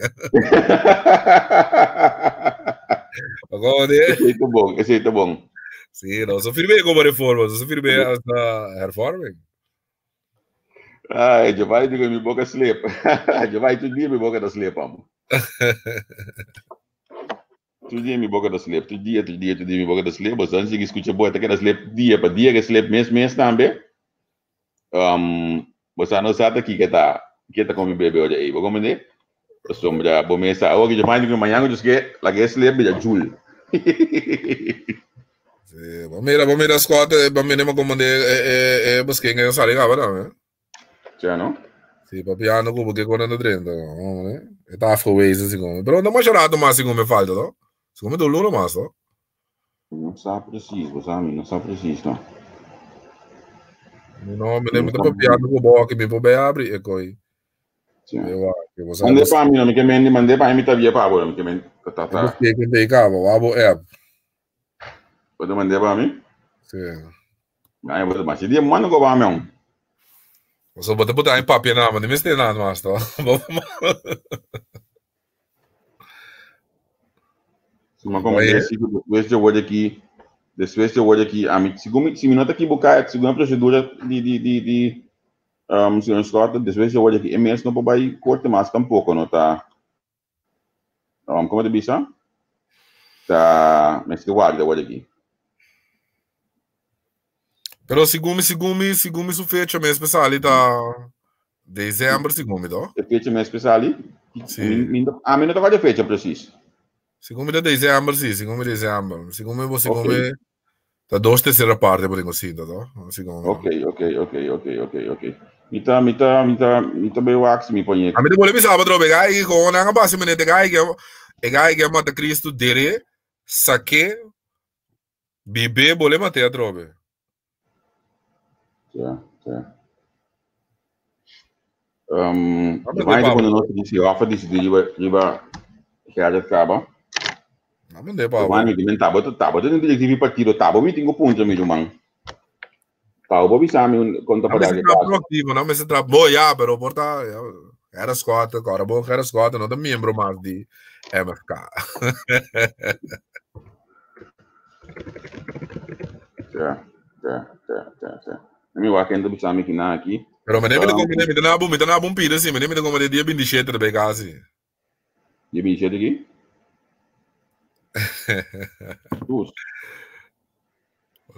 Esei ta bon, esei ta bon. Sí, nos a firme como reforma, nos a firme as hervorming. Ay, Giovanni digo mi boca slip. Giovanni, tu dia mi boca ta slip, amo. Tu dia mi boca ta slip, tu dia, tu dia, tu dia mi boca ta slip. Você antes que escucha boa, ta queda slip dia pa dia que slip mes mes tambe. Você não sabe que ta que ta come bebe hoje aí. Vou compreender? Sombra, bo mesa. Awor que Giovanni digo mañana yo que la que slip ya jul. Sí, bo mira Scott, bo mira mo como de busquen que sale gaba dan, hè? Ja, no? Sí, papiando como que con 30, no, né? Está afgewezen, assim como. Pero no mais rato mais assim como me falta, no? Assim como do luna mais, no? No sa precies, bo sa mi no sa precies no. No, mi no ta papiando ku bo aki, mi por bai abri e koi. Sí. Mande pa mi, no mi ke mendi, mande pa mi ta via pa bo, mi ke mendi. Ta ta ta. Ke ke te ka bo, abo app. Bo te mande pa mi? Sí. Ai, bo te mande. Dia mano ko pa mi on. So bo te puta em papia na, mas nem este nada mais, to. Ma como disse, depois de hoje aqui, depois de hoje aqui, a mim, segundo, se me não está equivocado, segundo a procedura de senhor Scott, depois de hoje aqui, MS não pode corte mais tampouco, não tá, como te bisa? Tá, mas que guarda hoje aqui. Pero segundo, segundo, segundo su fecha mes pesali tá dezembro, segundo, to? E fecha mes pesali? Sí. A mim não tá de fecha preciso. Segundo de dezembro, sí, segundo dezembro. Segundo, segundo, okay. Tá dos terceira parte por enquanto, to? Segundo. Ok. Mita, mita, mita, mita bem wax mi ponye. A mim depois me sabe trobe, gai com na base me de gai que e gai que mata Cristo dere saque bibe bole mate trobe. Ja, ja. Vai quando nós disse ofa disse riba riba Gerard Caba. Não mandei pa. Mani di mentabo to tabo to directivo partido tabo mi tingo punto mi rumang. Tabo bisa mi un conta para que. Proactivo, não me se tra boa ja, pero porta era Scott, agora bom era Scott, não da membro mais de MFK. Ja, ja, ja, ja, ja. Mi wa kendo bisa mi kina aqui. Pero me nem me me me na bom, me na bom pida assim, me nem me como de dia 27 de BK Dia 27 aqui? Dus.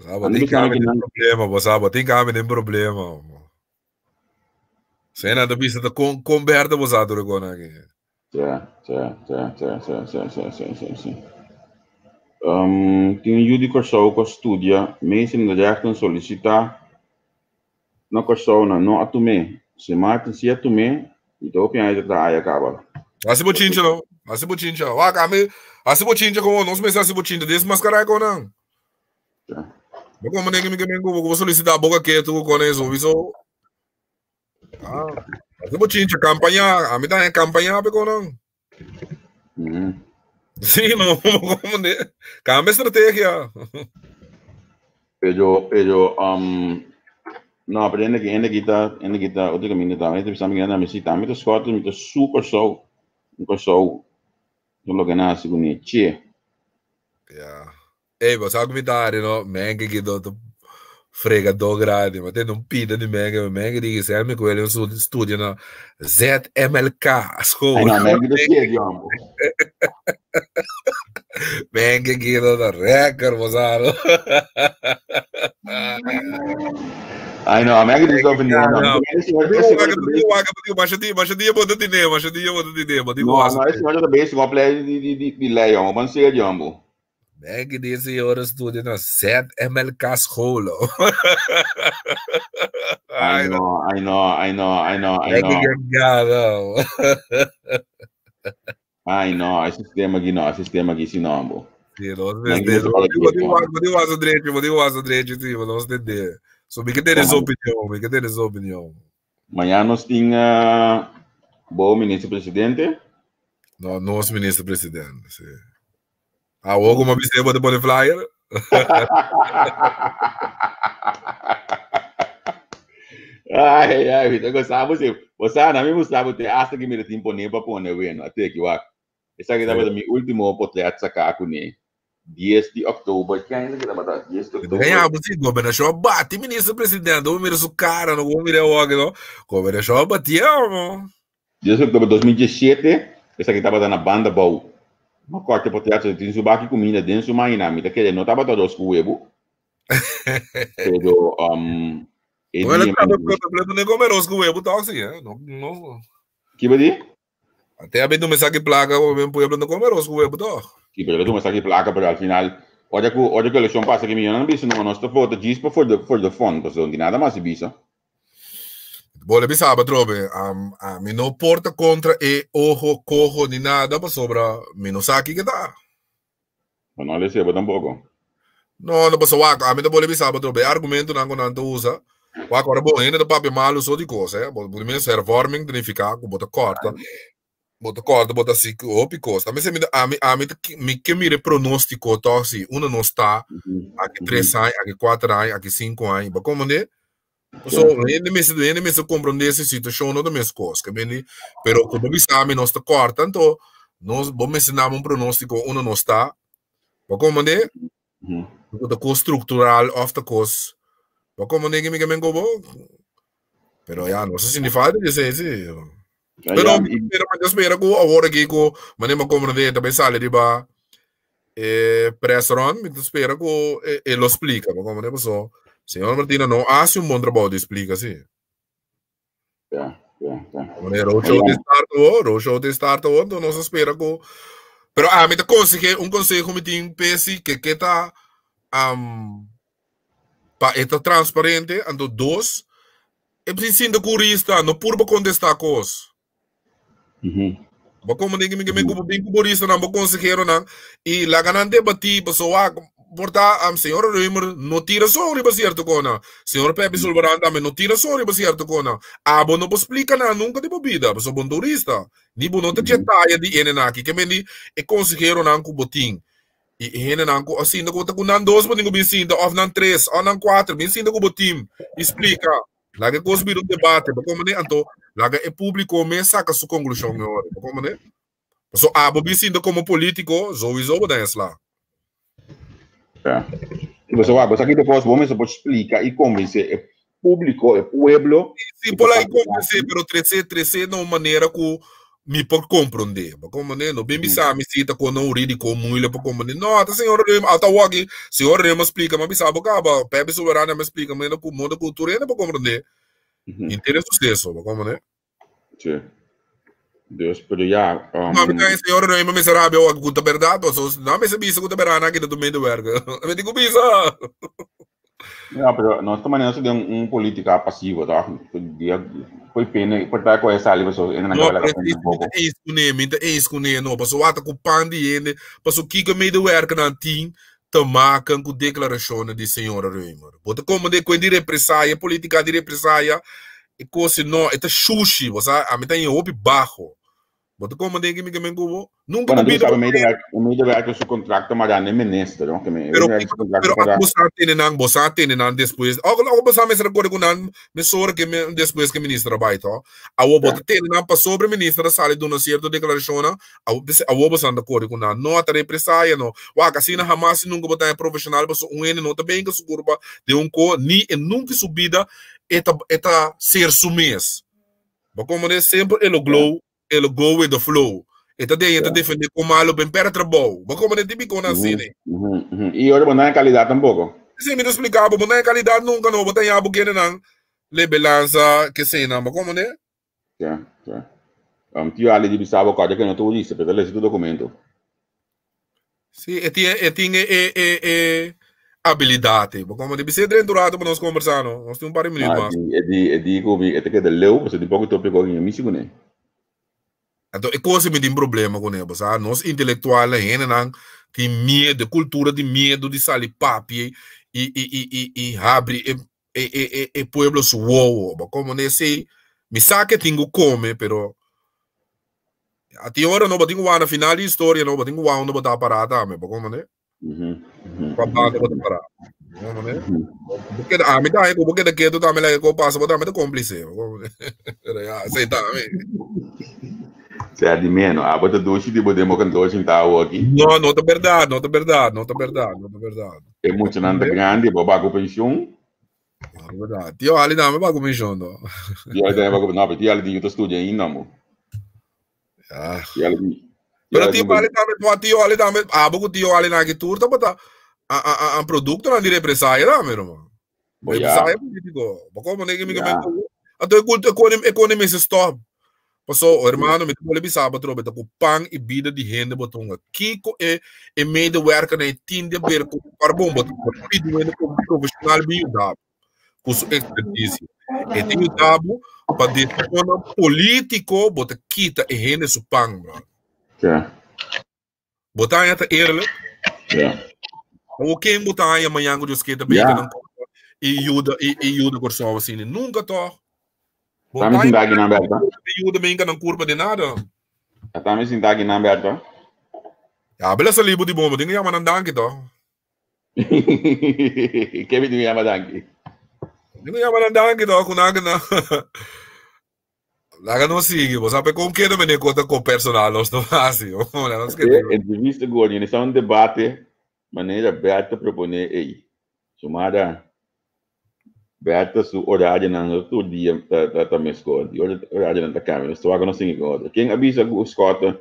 Sabe, tem que tem problema, você sabe, tem que tem problema. Cena da pista com converta você sabe com aqui. Ja, ja, ja, ja, ja, ja, ja, ja, ja, ja. Tem um judico Corsou que estudia, mesmo de rechten solicita na Corsou na no atume. Se Martin se atume, então opinião é da aia acaba. Assim bochincha não, assim bochincha. Wa kami, assim bochincha como nós mesmo assim bochincha, desmascarar com não. Ja. Como nem que me vou solicitar boca que tu com isso, viso. Ah, assim bochincha campanha, a mim tá em campanha com não. Sim, não, como ne? Cambia estratégia. Pero no, pero ende kita, ende kita, outro caminho tá, ende pensamos que anda me cita, me Scott, me super show, um show. Não lo ganha segundo che. Yeah. Ei, mas algo me dá, no, menga que do frega do grande, mas tem um pida de menga, menga de que me com ele um estúdio na ZMLK school. Ai, não, menga do que, digamos. Menga que do da record, moçada. Ai, não, menga de do não. Não, não, esse não é da base, igual play de Leon, mas seria de ambos. Menga desse hora estúdio na ZMLK school. I know, I know, I know, I know, I know. I know, esse sistema aqui não, esse sistema aqui sim não, bo. Sim, nós vou entender. So, me que ter essa opinião, me que ter essa opinião. Amanhã nós tinha bom ministro-presidente? Não, nosso ministro-presidente, sim. Ah, o como você pode pôr flyer? Ai, ai, eu gostava você. Você não me gostava de hasta que me tempo nem para pôr bueno, até que eu Essa aqui estava meu último portrait sacar com ele. 10 de outubro, quem ainda que estava 10 de outubro. Ganhava você, governação bate, ministro-presidente, vou mirar su cara, não vou mirar o outro, não. Governação bateu, não. 10 de outubro de 2017, essa aqui estava na banda Bau. Uma corte portrait, tinha subaque comida dentro de uma inamita, que não estava todo com huevo. Pero, Bueno, não comer com huevo, tá assim, não, não. Que vai dizer? Até a vez não me saque placa, o meu pueblo não comer com huevo, tá? Sí, pero tú me saques placa, pero al final, olha que a eleição passa que me não bisa, não nossa foto diz para for the fun, pues não nada mais bisa. Bole bisa, trobe, a mim não porta contra e ojo, cojo ni nada, pa sobra, mi não saque que tá. Não le sebo tampoco. No, no paso wak, ami ta bole bisa bo trobe argumentonan ku nan ta usa. Wak, ora bo hende ta papia malu so di kos, eh. Bo primer hervorming ta nifiká ku bo ta kòrta, bo ta kòrta, bo ta hasi hopi kos. Ami mi ami ami ta mi ke mira e pronóstiko tòg si unda nos ta aki tres aña, aki kuater aña, aki sinku aña. Bo komprendé? So hende mester hende mester komprendé si situashon no ta meskos. Ke mende, pero ku bo bisa mi nos ta kòrta, anto nos bo mester dam un pronóstiko unda nos ta. Bo komprendé? Ku ta kos struktural òf ta kos. Bo komprendé ke mi ke men ku bo? Pero ya, nos a sinti falta di esei si. Pero, pero mi ta spera ku awor aki ku manera mi a komprendé ta bai sali riba e press run, mi ta spera ku e lo splika. Bo komprendé? Paso señor Martina no hasi un bon trabou di splika si. Ja, ja, ja. Meneer Roadshow te start awo, Roadshow te start awo, entonces nos espera ku. Pero a mi te conseje, un consejo mi tin pesi que que ta um, pa eta transparente, anto dos, e sinta kurista, no purba contesta kos. Bo como den mi me kubo bin kuborista nan bo consejero nan y laga nan debatí paso wak por ta am señor Römer no tira son riba cierto kona. Señor Pepe Sulvaran tambe no tira son riba cierto kona. Abo no por splika nan nunca di bo bida paso bo turista. Ni bo no ta detalle di ene nan aki. Ke men di e consejero nan ku bo tin. Y e hende nan ku a sinta ku ta ku nan dos bo tin ku bin sinta of nan tres of nan kuater bin sinta ku bo team y splika. Laga e kos bira un debate, bo komprende? Anto laga e públiko mes saka su konklushon e ora, bo komprende? Paso abo bin sinta komo polítiko, souiso bo ta esla. Ja. I paso wak, bo sa ki kos bo mester por splika i konvensé e públiko, e pueblo. Si por la konvensé, pero trese, trese na un manera ku mi por comprende. Bo comprende? No bin bisa mi si ta con un hurídico moeilijk pa comprende. No, ta señor Rem, ata waki, señor Rem a splica, ma bisa bo caba, Pepe Soberano a splica, ma ku modo ku tur hende por comprende. Inter e suceso, bo comprende? Sí. Dus, pero ja. No, mi ta señor Rem me rabia waki ku ta verdad, paso no me se bisa ku ta verdad na kita tu medewerker. Mi di ku bisa. Ja, pero nos ta manera de un política pasivo, toch? Dia foi pena, por ta ko sali paso en na No, pero mi ta eens kuné, mi ta eens kuné, no, paso wata ku pan di hende, paso kiko medewerker nan tin te maken ku deklarashonnan di señora Römer. Bo ta komprendé ku e di represaya, política di represaya, e kos no, e ta shushi, bo sa, ami ta haña hopi baho. Bo ta komprendé ki mi ke men ku bo? Nunka Bueno, bo tu bida sabe, medewerker, medewerker su contrato maar dan de minister, no? Que me, Pero medewerker su contrato pero para bo sa tene nan, bo sa tene nan despues. Ook ook bo sa mester akorde ku nan mesora ke me, despues ke minister a bai to. Awo bo ta tene nan pasobra minister a sali duna sierto deklarashonnan, awo p'esei awo bo sa ta kore ku nan. No a ta represaya no. Wak asina hamas i nunka bo ta haña profeshonal pasobra un hende no ta benka su kurpa den un ko ni e nunka su bida e ta e ta ser su mes. Bo komprende semper e lo glow e lo go with the flow. E ta den, e ta defende con malo ben perde trabou. Bo como den típico na así, ne? Y ora bo no hay calidad tampoco. Sí, mi ta explica bo, bo no hay calidad nunca no, bo ta ya bo kende nan le belanza que se nan, bo como ne? Ja, ja. Tío Ali di bisa bo kòrda ke no turista, pero ta lesa tu documento. Sí, e tin e tin e e e e habilidad ei. Bo como di bisa dentro rato pa nos conversa no. Nos tin un par di minuut Ah, mas. di e di e di ku mi e ta keda leu, pasobra di poko topiko ku mi misi kuné. Anto e cosa mi tin problema kuné, bo sa, nos intelectualnan, hendenan tin miedo, e cultura di miedo di sali papia i i i i i habri e e e e e pueblo su wowo. Bo como esei, mi sa ke tin ku come, pero A tin ora no bo tin ku wak na final di historia no bo tin ku wak unda bo ta pará tambe, bo komprendé? Kua banda bo ta pará, bo komprendé? Bo keda, ami ta haña ku bo keda ketu tambe laga e kos pasa, bo tambe ta kómplise, bo komprendé? Pero ya, esei tambe. Sea di meno, abo ta dushi di bo den bo kantoor sintá awoki. No, no ta bèrdat, no ta bèrdat, no ta bèrdat, no ta bèrdat. E muchanan ta grandi, bo baku penshun. No ta bèrdat. Tio Ali tambe baku penshun to. Tio Ali tambe baku, no, pero tio Ali tin yu ta studia ainda, mo. Ja. Tio Ali tin. Pero tio Ali tambe, bo tio Ali tambe, abo ku tio Ali nan aki tur tabata a a a a produktonan di represalia tambe, ruman. Bo ya. Represalia politiko. Bo komo negi mi Ya. men ku. Anto e kultu e kone e kone mester stop. Paso, hermano, mi ta bole bisa bo atrobe ta ku pan i bida di hende bo ta hunga. Kiko e e medewerkernan e tin di haber ku karbon bo ta pidi un hende komo profeshonal bin yuda bo ku su ekspertisia. E ta yuda bo pa desishonnan politiko bo ta kita e hende su pan, brother. Ja. Bo ta haña ta eerlijk? Ja. O ken bo ta haña mañan ku Dios ke ta beka nan kurpa i yuda i i yuda Kòrsou asina. Nunka tòg. Bo Ta mi ta sinta aki nan Berta. yuda benka nan kurpa de nada. Ta mi sinta aki nan Berta. Ya, bela sali bo di bon, bo tin ku yama nan danki tòg. Ke mi tin ku yama danki? Tin ku yama nan danki tòg ku nan nan. Laga nos sigui, bo sabe kon keda mene kota kon personal nos no hasi. Laga nos keda. E entrevista ku organisá un debate manera Berta proponé ei. Sumada Berta su orarionan no tur dia ta ta ta meskos. Di ora orarionan ta kambia. Nos ta wak nos sigui ku otro. Ken a bisa ku Schotte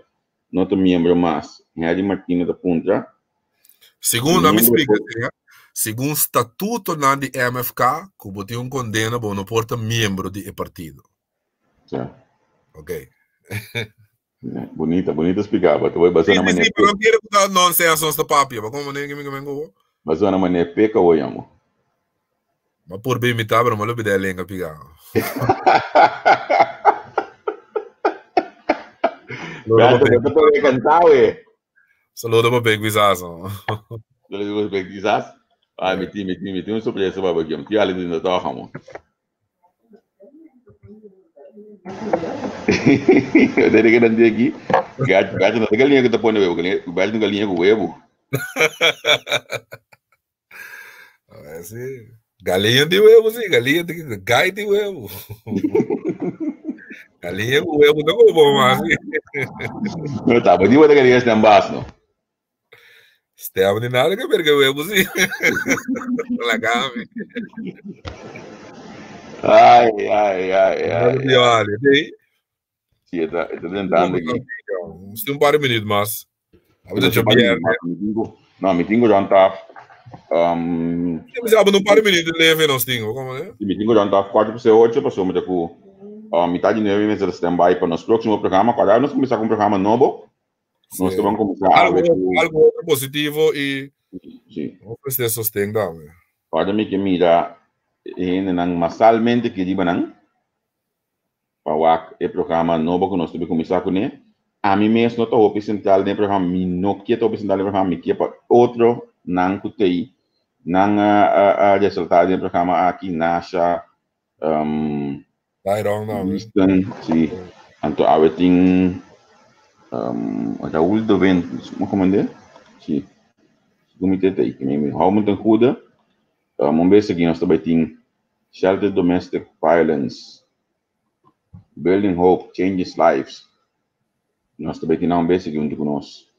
no ta miembro mas? Harry Martina ta puntra. Segun, mi splika, segun statutonan di MFK, ku bo tin un kondena bo no por ta miembro di e partido. Ja. Ok. Bunita, bunita spliká, bo ta bai basá na manera. Sí, pero no quiere ku ta nonsense nos ta papia, ba komo manera kimi kimen ku. Basá na manera peka wo yamo. Ma por be imitá, pero ma lo bida e lenga piga. Berto, bo ta por kantá we. Saludo pa Big Visas. Saludo pa Big Visas. Ah, mi tin, mi tin, mi tin un sorpresa pa bo aquí. Mi tin ali din toch, amo. Dede que dan aqui. Gato, gato não tem galinha que tá pondo huevo, galinha, gato não galinha com huevo. Ah, sí. Galinha de huevo, sí, galinha de gai de huevo. Galinha com huevo não é bom, mas. No tá, mas digo de galinha está bas, no. Esteban de nada que ver que huevo, sí. La gami. Ai, ai, ai, ai. Olha, tem. Sí, está, está tentando aqui. Tem um par de minutos mais. A ver, deixa eu No, mi tingo rond af. Mas abo un par de minutos leve nos tingo, como né? Mi tingo rond af 7:45 pasó mi ta ku mitad di 9 mester stand-by pa nos próksimo programa. Kuadra nos kuminsá ku un programa nobo. Nos ta ban kuminsá algo, algo otro positivo i Sí. ofresé sosten tambe. Kuadra mi ke mira hendenan masalmente ki riba nan pa wak e programa nobo ku nos ta bin kuminsá kuné. Ami mes no ta hopi sentral den e programa, mi no ke ta hopi sentral den e programa, mi ke pa otronan ku t'ei nan a resaltá den e programa aki, Nasha, Byron tambe. Winston, si. Anto awe tin Raul de Wind, mi komand'é? Si. Segun mi ta ei. Mi hou mi ten goede. Un bes aki nos ta bai tin Shelter Domestic Violence, Building Hope Changes Lives. Nos ta bai tin nan un bes aki huntu ku nos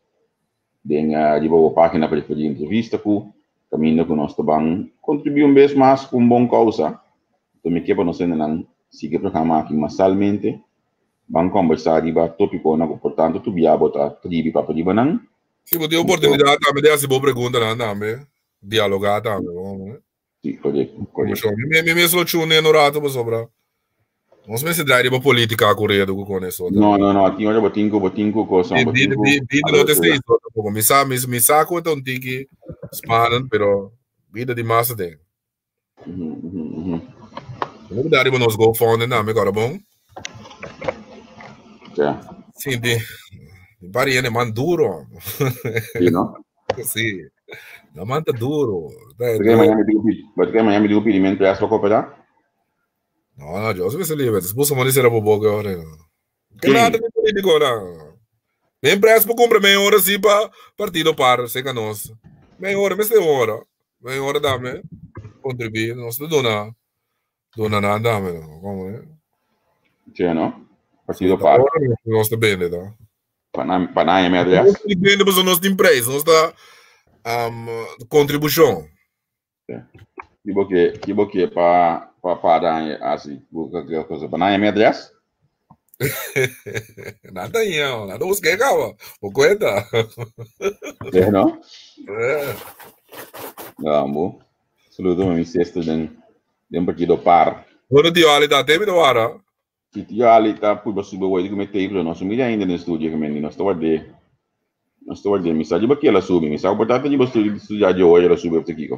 den riba bo página pa referí entrevista ku kaminda ku nos ta ban kontribuí un bes mas ku un bon kousa. Enton mi ke pa nos hendenan sigui e programa aki masalmente, ban kòmbersá riba tópikonan ku por tantu tubia bo ta tribi papia riba nan. Si bo tin oportunidat tambe di hasi bo preguntanan tambe. Dialogá tambe, bon, eh? Sí, korekto, korekto. Mi, mi mes lo chune un rato pasobra nos mester drai riba polítika ku redu ku kon eso. No, no, no, tin ora bo tin ku, bo tin ku kosa, bo tin ku. Bida no te sei so tampoco. Mi sa, mi, mi sa ku ta un tiki spannend, pero bida di masa den. No ku riba nos GoFundMe na mi kora bon. Ja. Sí, di, di pari ene man duro. Sí, no? Sí. La man ta duro. Porque mañana digo, porque mañana digo pedimento ya se cooperar. No, no, yo soy libre. Después se me dice la boca ahora. Que nada de político, no. Nem pressa para comprar meia hora sim para partido par, sei que nós. Meia hora, mas tem hora. Meia hora dá-me contribuir, nós não dona dona nada dá-me, como é? Sí, no? Partido par. Nós está bem, tá? Panaya me adres. Nós está bem, mas nós tem preço, nós está contribuição. Kibo que pa pa para assim, coisa Panaya me adres? Nada aí, nada busquei, calma. Vou conta. É, não? É. Não, bo. Saludo mi sexto den den partido par. Bueno, tio Ali tá teve do hora. Si tio Ali tá por subi hoje que me teve, nós mira ainda no estúdio que me nós estou de nós estou de me sabe que ela sube, me sabe portanto de você estudar de hoje ela sube aqui.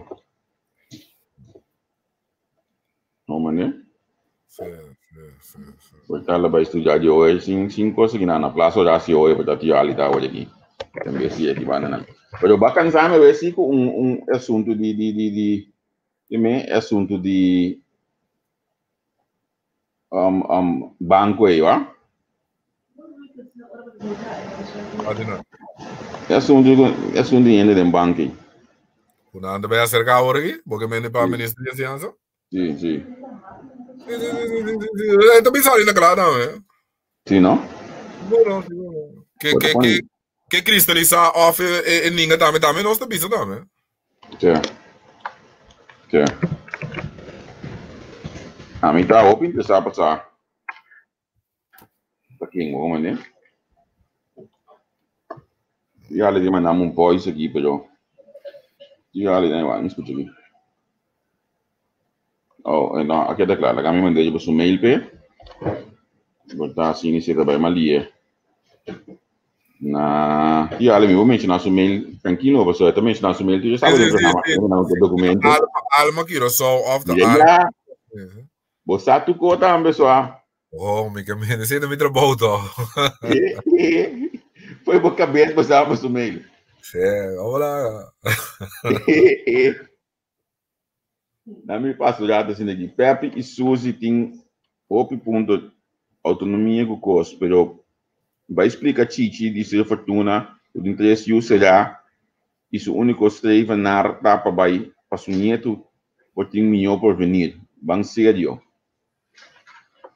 Não, mano. Sim, sim, sim, sim. Portanto, ela vai estudar de hoje, sim, sim, coisa que na plaza já se hoje, portanto, tio Ali tá hoje aqui. Também se aqui vai não. Pero ba cansá me sí ku un asuntu di me asuntu di banco ei, wa? Asuntu di hende den banco ei. Kunanda bai acerca awor aki? Bo ke mende pa minister di enseñansa? Sí, sí. Sí, sí, sí, sí, sí, sí. Ta bisa ahorita kla tambe. Sí, no? Sigur no, sigur no. Ke, ke, ke, ke kristalisá of e ninga tambe, tambe nos ta bisa tambe. Sí. Sí. A mi ta hopi interesá pa sa pa ken, bo comprende? Ya le di mandam un voice aki, pero ya le di, mi escucha aki. Oh, no, a keda kla. Laga mi mand'é pa su mail p'e. Por ta asina si e ta bai malie. Na, ya le mi bo menshoná su mail trankilo, pasobra e ta menshoná su mail tur e saba den programa, e manda un documento. Alma, Alma Curaçao of de Mira, Alma. ya. Bo sa tu ko tambe, so. Oh, mi ke mende, esei ta mi trabou to. Foi bo kabes bo sa pa su mail. Sí, hola. Na mi paso rato asina aki. Pepe i Suzy tin hopi punto autonomia ku kos, pero bai splika Chichi di Sra. Fortuna ku tin tres yu será i su úniko streven nar ta pa bai pa su nietu por tin mihó porvenir. Ban serio.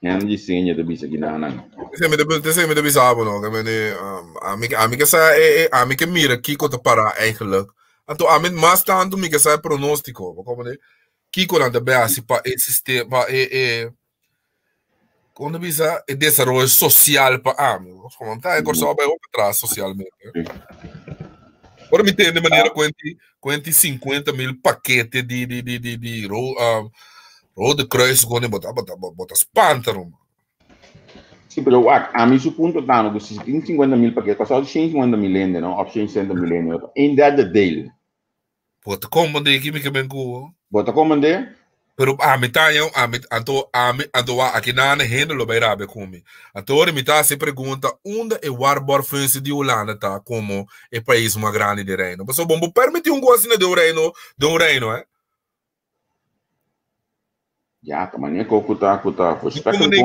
Henry Senior ta bisa kinanan. Esei mi ta esei mi ta bisa bo no, ke mende ami ami ke sa e ami ke mira kiko ta para eigenlijk. Anto ami mas tantu mi ke sa e pronostiko, bo komprende? Kiko nan ta bai hasi pa e sistema pa e e kon ta bisa e desaroyo sosial pa ami. Komo ta e Kòrsou a bai hopi atras sosialmente. Ora mi tende manera kuenti kuenti 50.000 pakete di di di di di ro Rode Kruis gone bota bota bota spanta ruma. Sí, pero wak, ami su punto ta no, ku si tin 50.000 pakete, Kòrsou tin 150.000 hende, no? Òf 160.000 hende, no? Een derde deel. Bo ta komprendé ki mi ke ben ku. Bo ta komprendé? Pero ami ta haña, ami, anto ami, anto wak, aki nan hende lo bai rabia ku mi. Anto ora mi ta hasi e pregunta, unda e waarborgfunctie di Hulanda ta komo e pais mas grandi den Reino? Pasobra bo no por permití un kos asina den un reino, den un reino, eh. Ya, ta manera ku ku ta ku ta verschrikkelijk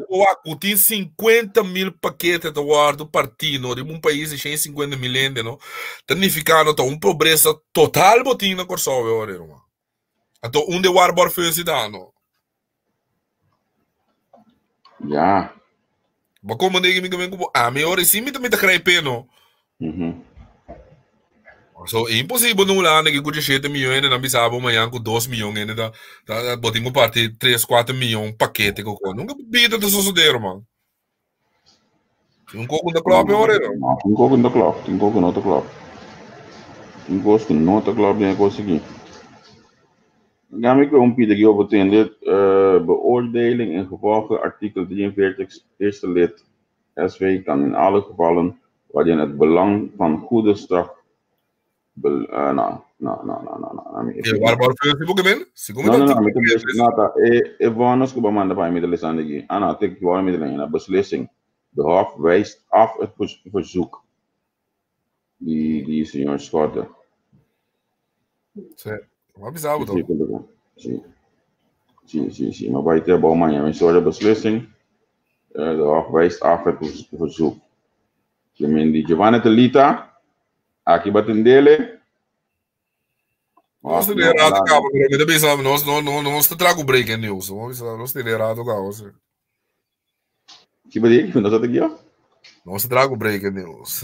Como ku tin 50.000 pakete ta wordo partí no riba un pais di 150.000 hende no, ta nifiká no ta un pobresa total bo tin na Kòrsou e ora ruman. Anto unda e waarborgfunctie ta no? Ya. Bo como negi mi ku bo ami ora si mi ta mi ta grijpé no. So imposibel na Hulanda ki ku 17 milyon hende nan bisa bo mañan ku 2 milyon hende ta ta bo tin ku parti 3 4 milyon pakete ku ko. Nunka bida ta sosodé ruman. Tin un koko no ta klòp e ora ei no. No, tin koko no ta klòp, tin koko no ta klòp. Tin kos ku no ta klòp den e kos aki. Gami ku un pida ki bo tende beoordeling ingevolge artikel 43 eerste lid SV kan in alle gevallen waarin het belang van goede straf bel, no, no, no, no, no, no, mi E waarborgfunctie bo ke men? Segun mi No, ta no, no, mi ta bes, no, ta e e vonnis ku bo manda pa mi ta lesando aki. Ah, no, te ki mi ta leyendo. Beslissing. De Hof wijst af het verzoek di di señor Schotte. Sí, ma bisa bo Sí, sí. Sí, sí, sí. Maar bij te bouw man, mi soort beslissing. De Hof wijst af het verzoek. Je men di Giovanni Telita, aki batendele. Nos tin rato cabo, pero mi ta bisa nos no no nos ta trago breaking news. Nos bisa nos tin rato cabo. Sí. Ki ba di? Nos ta guia? Nos ta trago breaking news.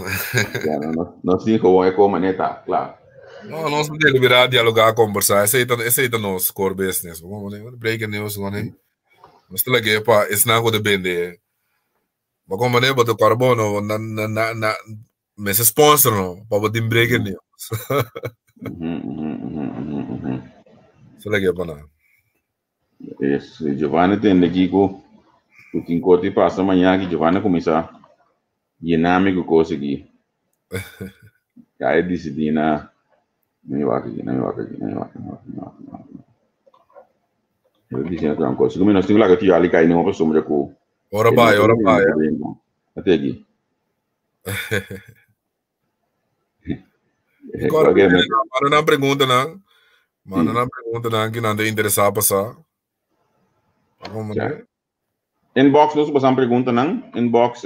Ja, no, no, nos tin gewoon e koma neta, klaar. No, nos ta deliberar, dialogar, conversar. Esei ta esei ta nos core business. Breaking news, no. Nos ta lag'é pa esnan ku ta bende. Bo komprendé? Bo ta kòrda bo no na na na na mester sponsor no pa bo tin breaking news. Nos ta lag'é pa nan. Es, Giovanni tende aki ku ku tin kos di pasa mañana ki Giovanni kuminsá yena mi ku kos aki. Ya e disidí na mi wak aki, na mi wak aki, na mi wak, na mi wak, na mi wak, na mi wak. E ta diciendo gran cosa. Como nos tin laga tio Ali kai no pasobra ku Ora bai, ora bai. Ate aki. Manda nan pregunta nan. Manda nan pregunta nan ki nan ta interesá pa sa. Inbox nos pasan pregunta nan. Inbox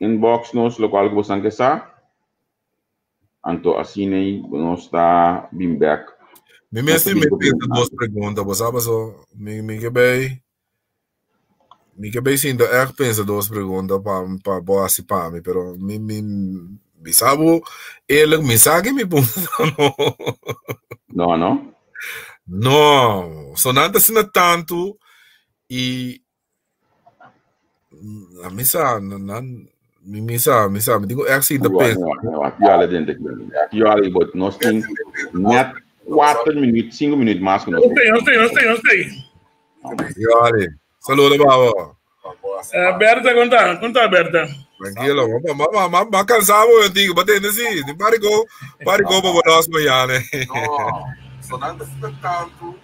inbox nos lokual ku bosan ke sa. Anto asina nos ta bin bek. Mi mes mi pensa dos pregunta, bo sa paso mi mi ke bay mi ke bay sinta echt pensa dos pregunta pa pa bo hasi pa mi, pero mi mi mi sa bo eerlijk mi sa ke mi punta no. No, no. No, so nan ta asina tantu i a mi sa nan mi mi sa mi sa mi tin ku echt sinta pensa. Yo ale dente yo ale but nos tin net 4 minuut, 5 minuut mas ku nos. Nos tin, nos tin, nos tin. Yo ale. Saludo babo. Berta, konta, konta Berta. Tranquilo, ma ma ma ma ma cansado yo digo, ba tende si, di pari go, pari go pa bolos mañana. No, sonando tanto.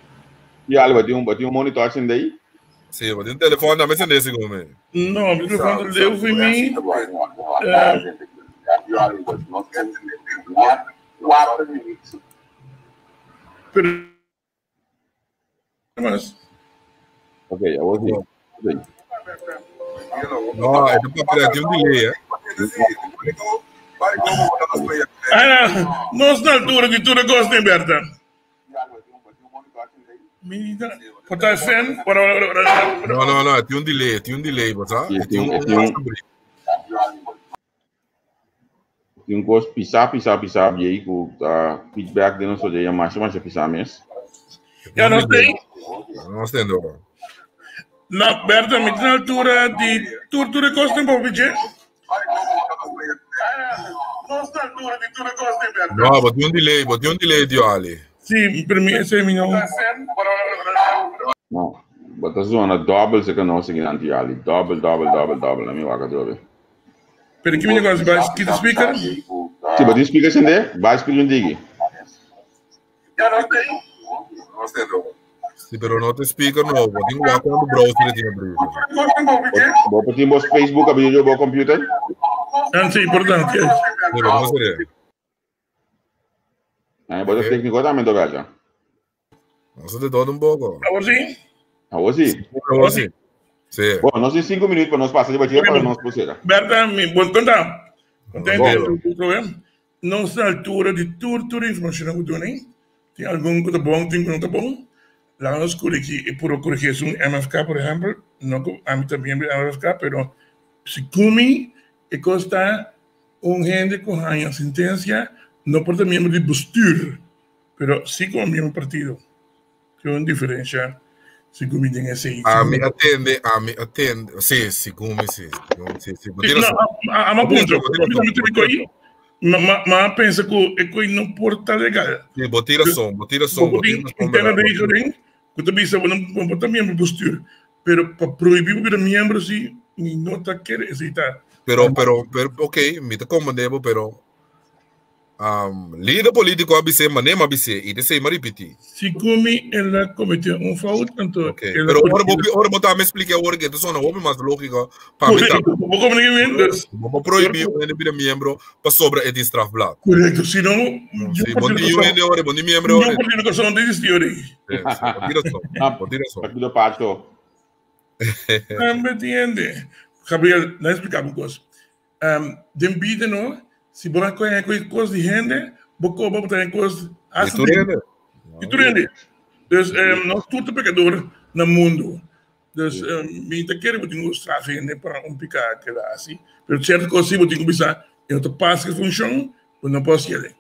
Yo ale, bati un monitor sin dei. Sí, bati un telefòn tambe sende segun mi. No, mi telefòn ta leu for mi. Pero mas. Ok, awor sí. No, e ta papia tin un delay, eh. Ah, nos na altura di tur e kos, Berta. Por ta fan, No, no, no, tin un delay, tin un delay, bo sa? Sí, tin un kos pisá, pisá, pisá, biei ku ta feedback den nos oye masha, masha pisá mes. Ja, nos tin. Nos tin do. No, Berta, mi tin altura di tur tur e kos den bo bidje. No, bo tin un delay, bo tin un delay, Dio Ali. Sí, pero mi ese mi no. No, bo ta zona dobbel se ka nos sigui nan Dio Ali. Dobbel, dobbel, dobbel, dobbel. Na mi wak atrobe. Pero ki mi negocio bai kita speaker? Si, bo tin speaker sende? Bai speaker un digi. Sí, pero no te speaker no, bo tin wak cuando browser tin abri. Bo por tin bo Facebook abri yo bo computer? Ah, sí, importante. Sí, pero no sería. Eh, bo ta técnico tambe to gacha. Nos de todo un poco. Awor sí? Awor sí. Awor sí. Sí. Bon, nos tin 5 minuut pa nos pasa riba dje pa nos pusera. Berta, mi bon konta. Contente, tu problema. Nos na altura di tur tur informashonnan ku duna ei. Tin algun ku ta bon, tin ku no ta bon. Laga nos korigí e puro korigí esun MFK por ehèmpel, no ku ami ta miembro di MFK, pero si ku mi e kos ta un hende ku haña sentensia no por ta miembro di bestuur, pero si komo miembro di partido. Tin un diferensha segun mi den esei. Ami a tende, ami a tende. Sí, segun mi sí. Sí, sí. Bo tin No, razon. a, a, a Bo tin punto. razon, bo tin razon, bo tin razon. Ma, ma, ma pensa ku e koi no por ta legal. Sí, bo tin razon, bo tin razon, Bo bo tin tin razon, interna verdad, bo tin razon. regeling ku ta bisa bo no bo por ta miembro bestuur, pero pa prohibí bo bira miembro sí mi no ta kere esei ta. Pero, pero, pero, ok, mi ta comprende bo, pero Um, lider político a bisé, mané m'a bisé, i t'esei m'a ripití. Si ku mi el a kometé un fout, anto Ok, el a pero ora bo, kometé. ora bo ta me splika awor ke ta sona hopi mas lógiko pa mi Korekto, tambe. bo komprendé mi? Dus, Bo por prohibí un hende bira miembro pasobra e tin strafblad. korekto, si no, yo Si, por bo tin tin razon. hende ora, bo tin miembro Yo ora. por tin razon di existí ora. Sí, sí, bo tin razon, bo tin razon. Partido Pacho. Tambe tin hende. Gabriel, na expliká bo un kos. Den bida no, si bo a kohe kohe kos di hende, bo koba bo ta haña kos Di hasta tur di hende. di tur hende. Dus nos tur ta pekador na mundu. Dus mi ta kere bo tin ku straf hende pa un piká keda hasi, pero sierto kos si bo tin ku bisa e no ta pas ku e funshon, bo no por hasi esei.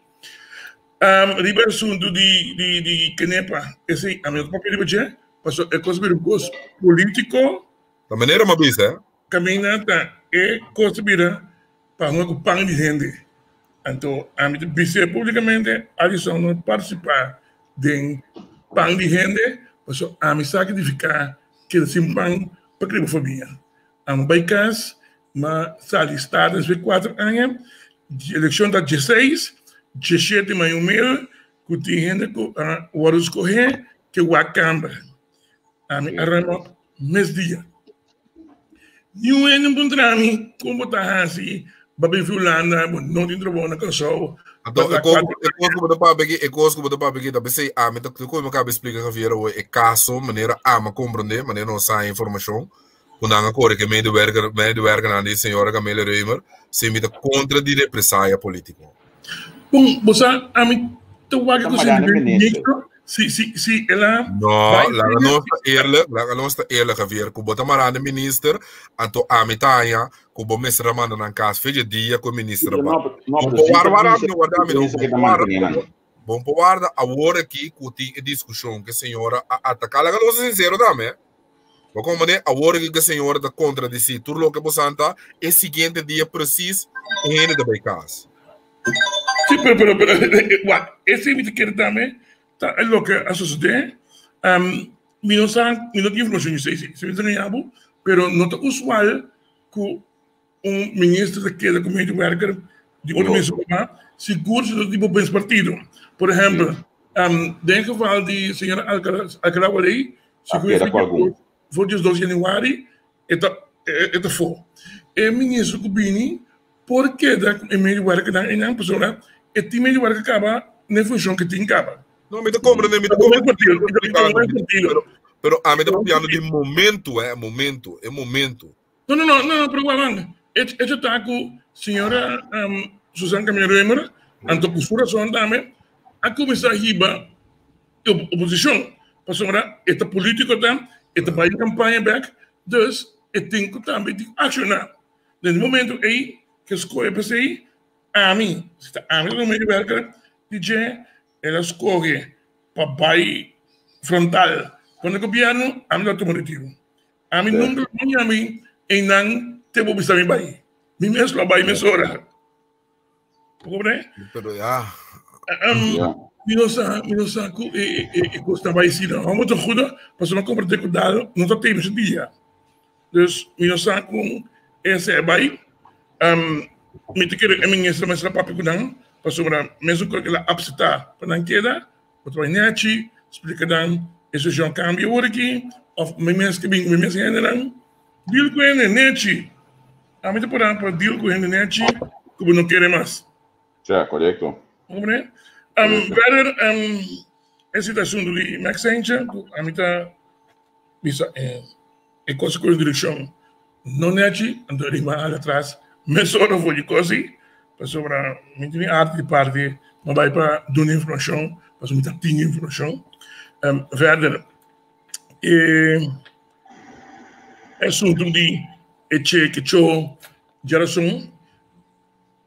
Riba e asuntu di di di Kenepa, esei ami no ta papia riba dje, pasobra e kos a bira un kos polítiko. Ta manera mi a bisa, eh. Caminda ta e cos ta bira pa hunga cu pan di hende. Anto ami ta bis'é publicamente, Alison no participa den pan di hende, pasobra ami sa significa keda sin pan pa cria bo famia. Ami bay cas, m'a sali stad despues di cuatro aña, eleccion ta dieseis, diesshete m'a un mail cu tin hende cu a wordo scoge ke wak camber. Ami a rema mes dia. Niun hende no puntra mi kon bo ta hasi. Bo bin fi Hulanda, bo no tin trabou na Kòrsou. Anto, e kos, e kos ku bo ta papia aki, e kos ku bo ta papia aki ta p'esei ami ta, ku mi kaba splika Javier awor e kaso, manera ami a komprondé, manera nos haña informashon, ku nan a kore ku e medewerker, medewerkernan di señora Camelia Römer, si mi ta kontra di represaya polítiko. Bon, bo sa, ami ta wak Ta ku mará na sentiment minister. mixto, si, si, si el a No, bai laga serio, nos ta eerlijk, laga nos ta eerlijk Javier, ku bo ta mará na minister, anto ami ta haña ku bo mester a manda nan kas fecha dia ku e minister a No, bai. no, Bon pero por si warda, ta warda bisa, mi no, warda mi no, minister bon ke ta por warda, mantené nan. bon por warda awor aki ku tin e diskushon ku e señora a ataká. Laga nos ta sinsero tambe. Bo komprendé? Awor aki ku e señora ta kontradisí tur loke bo santa, e siguiente dia presis e hende ta bai kas. Sí, pero, pero, pero, wak, esei mi ta kere tambe ta e loke a sosodé. Um, mi no sa, mi no tin informashon di esei, si mi ta gaña bo, pero no ta usual ku un minister ta keda ku medewerker di otro No. minister pa sigur si no ta di bo mes partido. Por ehempel, um, den geval di señora Alcalá, Alcalá Waley, A sigur keda ku algun. for 12 januari e ta e ta for. E minister ku bini por keda ku e medewerkernan einan pasobra e tin medewerker kaba na e funshon ku e tin kaba. No, mi ta comprende, mi ta Ta bo mes comprende. partido, ta bo mes partido. Pero, pero ami ta papiando di momento, eh, momento, e momento. No, no, no, no, pero wak, hecho ta ku señora um, Susan Camille Römer, anto ku su razon tambe, a kuminsá hiba oposishon. Pasobra e ta polítiko ta, e ta bai kampaña bèk, dus e tin ku tambe tin ku akshoná. Den e momento ei ke skohe p'esei, ami, si ta ami ta medewerker di dje, el a skohe pa bai frontal kontra gobièrnu, ami lo a tuma retiro. Ami nunka lo no yami einan te bo bisa mi bai. Mi mes lo a bai mesora. Bo comprende? Pero ya. Mi no sa, mi no sa ku e e e kos ta bai asina. Homo ta guda pasobra mi a komprende ku dal no ta tene su dia. Dus mi no sa kon esei a bai. Mi ta kere e minister mester a papia ku nan pasobra mesun ku el a apseptá pa nan keda, Bo ta bai nechi, splika nan e situacion a cambia awor aki, of mi mes ke bin ku mi mes hendenan. Deal ku hende nechi. Ami ta pora pa deal ku hende nechi ku bo no kere mas. Ja, korekto. Bo comprende? Verder, e situacion di Max Saintje, ku ami ta bisa e kos ku direkshon no nechi, anto riba hala atras mesora for di kos ei, pasobra mi tin arte di parti mi bai pa duna informashon, pasobra mi ta tin informashon. Verder e asuntu di e cheke cho djarason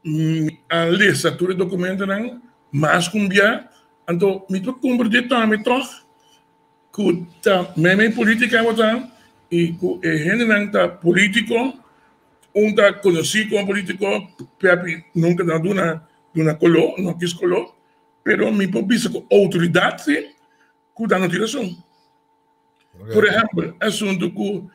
mi a lesa tur e dokumentonan mas ku un bia, anto mi ta komprende tambe tòg Ku ta meimei politica bo ta y ku e hendenan ta politico, un ta conoci como politico, Pepi nunca no a duna duna colo, no kis colo, pero mi por bisa ku autoridad si ku ta no tin rason. Por ehempel, e asunto ku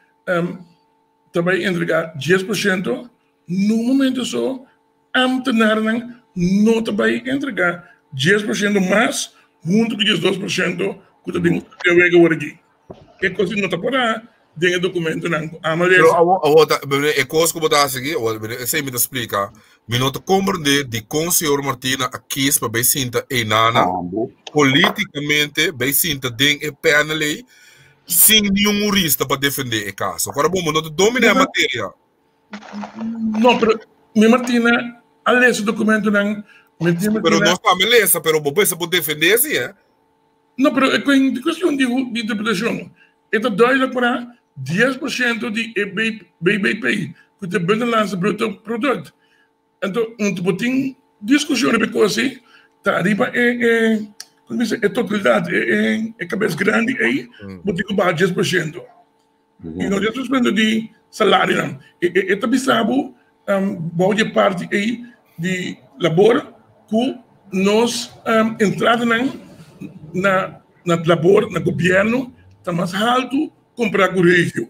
ta bay entrega 10%, nun momento so Ambtenarnan no ta bai entrega 10% mas hunto ku 12% ku ta den den wega awor aki. E kos no ta pará den e dokumentonan ku ama Pero lesa. awor, awor ta, bene, e kos ku bo ta hasi aki, awor, bene, esei mi ta splika, mi no ta komprendé dikon señor Martina a kis pa bai sinta einana Tambo. politikamente bai sinta den e panel ei sin niun hurista pa defendé e kaso. Ora bo, bo no ta dominá e materia. No, pero mi Martina a lesa documentonan. Mi Sí, pero Martina nos tambe lesa, pero bo pensa bo defendé sí, eh? No, pero e cuestion di, di interpretacion. E ta duidelijk para 10% di e BBP, ku ta Binnenlandse Bruto Product. Anto, un bo tin discusion riba e cos ei, ta riba e, e, como dice, e totalidad, e, e, e cabes grandi ei, bo tin cu baha 10%. I no 10% di salarionan. E, e, e ta bisa bo, um, bou di e parti ei di labor, cu nos um, entradanan na, na labor, na gobierno, ta mas halto compara cu regio.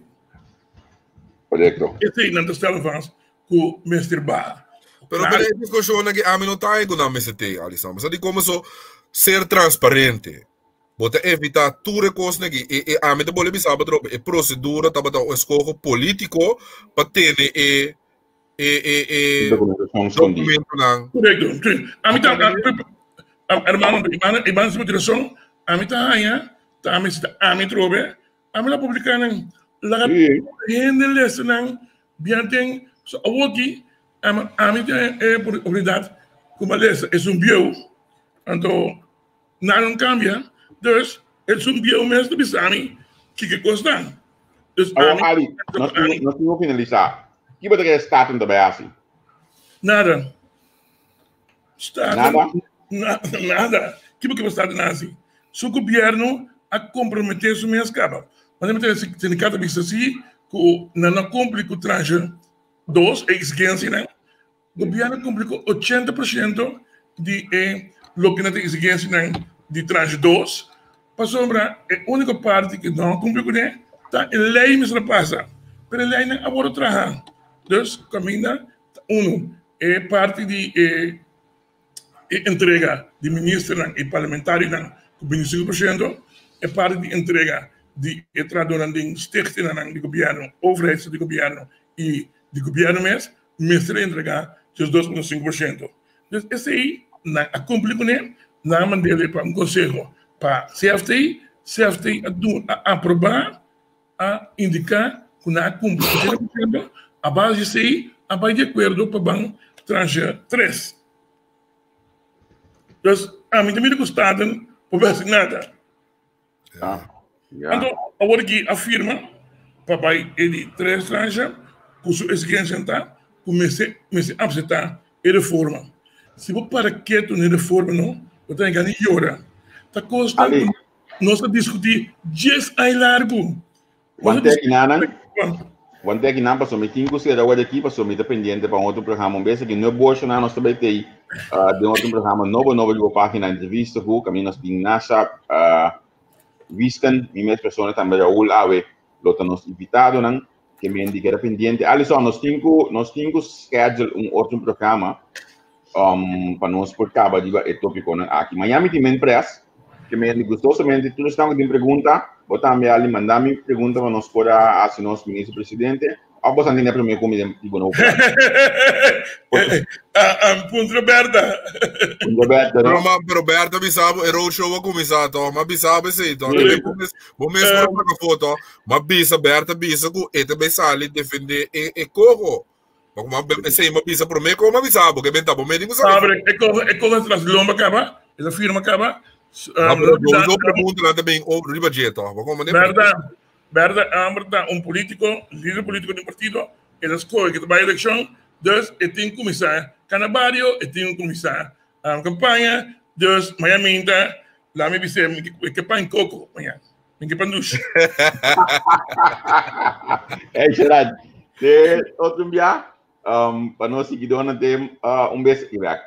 Correcto. Esei nan ta stellen vast ku mester baha. Pero pero e diskushon aki ami no ta haña ku nan mester te, Alisandro. Sa di komo so ser transparente. Bo ta evitá tur e kosnan aki. E, e ami ta bolbe bisa bo atrobe, e prosedura tabata un eskoho polítiko pa tene e. E e e Documentacion escondí. documentonan. Correcto. Sí. A mi ta, hermano, Ivan, Ivan su motivacion, a mi ta haña, ta ami si ta ami trobe, a mi la publica nan. Laga Sí. hende lesa nan, bian ten, so awoki, ami, ami tin e oportunidad ku mi lesa, es un bieu, anto Nada no cambia, dus esun bieu mes ta bisa mi kiko cos ta. Dus Awor, ami, Ali, nos tin, nos tin ku finalisá. Ki bo ta kere Staten ta bai hasi? Nada. Staten, Nada? na, nada. Ki bo ke pa Staten hasi? Su gobierno a compromete su mes caba. Mas mi ta sindicato a bisa si cu nan no a cumpli cu tranche dos, e exigencianan. Gobierno a cumpli cu 80% di e loke nan ta exigencianan di tranche dos, pasobra e unico parti cu no a cumpli cune ta e ley mester a pasa, pero e leynan a wordo traha. Dus caminda ta uno, e parti di e entrega di ministernan y parlamentarionan cu 25%, e parti di entrega di e trahadornan den stichtingennan di gobierno, overheids di gobierno y di gobierno mes, mester entregá djes 2,5%. Dus esei nan a kumpli kuné, nan a mand'é pa un konseho pa CFT, CFT a duna a aprobá, a indiká ku nan a kumpli ku 80%, a base di esei a bai di akuerdo pa ban tranche 3. Dus ami ta mira ku Staten por bai hasi nada. Ja. Ja. Anto, awor ki a firma pa bai e di tres tranche ku su exigencia ta ku mester mester acepta e reforma. Si bo para ketu na e reforma no, bo ta gana yora. Ta kosnan Ali. ku nos a diskuti dies aña largu. Wan te aki nanan, wan te aki nan paso mi tin ku sera awor aki paso mi ta pendiente pa un otro programa un bes aki no bosho nan nos ta bai tei uh, den otro programa nobo nobo riba pagina entrevista ku kaminda nos tin Nasha uh, Wisten mi mes persona tambe Raul awe lo ta nos invitadonan ke men di keda pendiente. Alison nos tin ku nos tin ku schedule un otro programa um, pa nos por kaba riba e tópikonan aki. Mañana mi tin men press, ke men gustosamente tur esnan ku tin pregunta, bo tambe Ali manda mi pregunta pa nos por a hasi nos minister presidente, òf bo san tene promé ku mi den di bono. Puntra Berta. Puntra Berta, no? Pero, ma, pero Berta bisabo, e roadshow a kuminsá toch? Ma bisabo esei toch? Sí. Bo mes, bo mes por saka foto. Ma bisa Berta bisa ku e ta bai sali defendé e, e koho. Ma kuma esei ma bisa promé ku ma bisa bo ke benta bo medi ku sa. Abre, e kohe, e kohe tras lomba kaba, e ta firma kaba. Ma pero yo yo pregunta nan ta bin over riba dje toch? Bo komo ne? Berda, Berda Amber ta un politico, lider politico di un partido, e ta skohe ke ta bai elekshon, dus e tin kuminsá kana bario, e tin kuminsá kampaña, dus maña minta la mi bis'é mi ke pan koko maña. Mi ke pan dushi. Hey Gerard, te otro bia, um, pa nos seguidornan te uh, un bes i bek.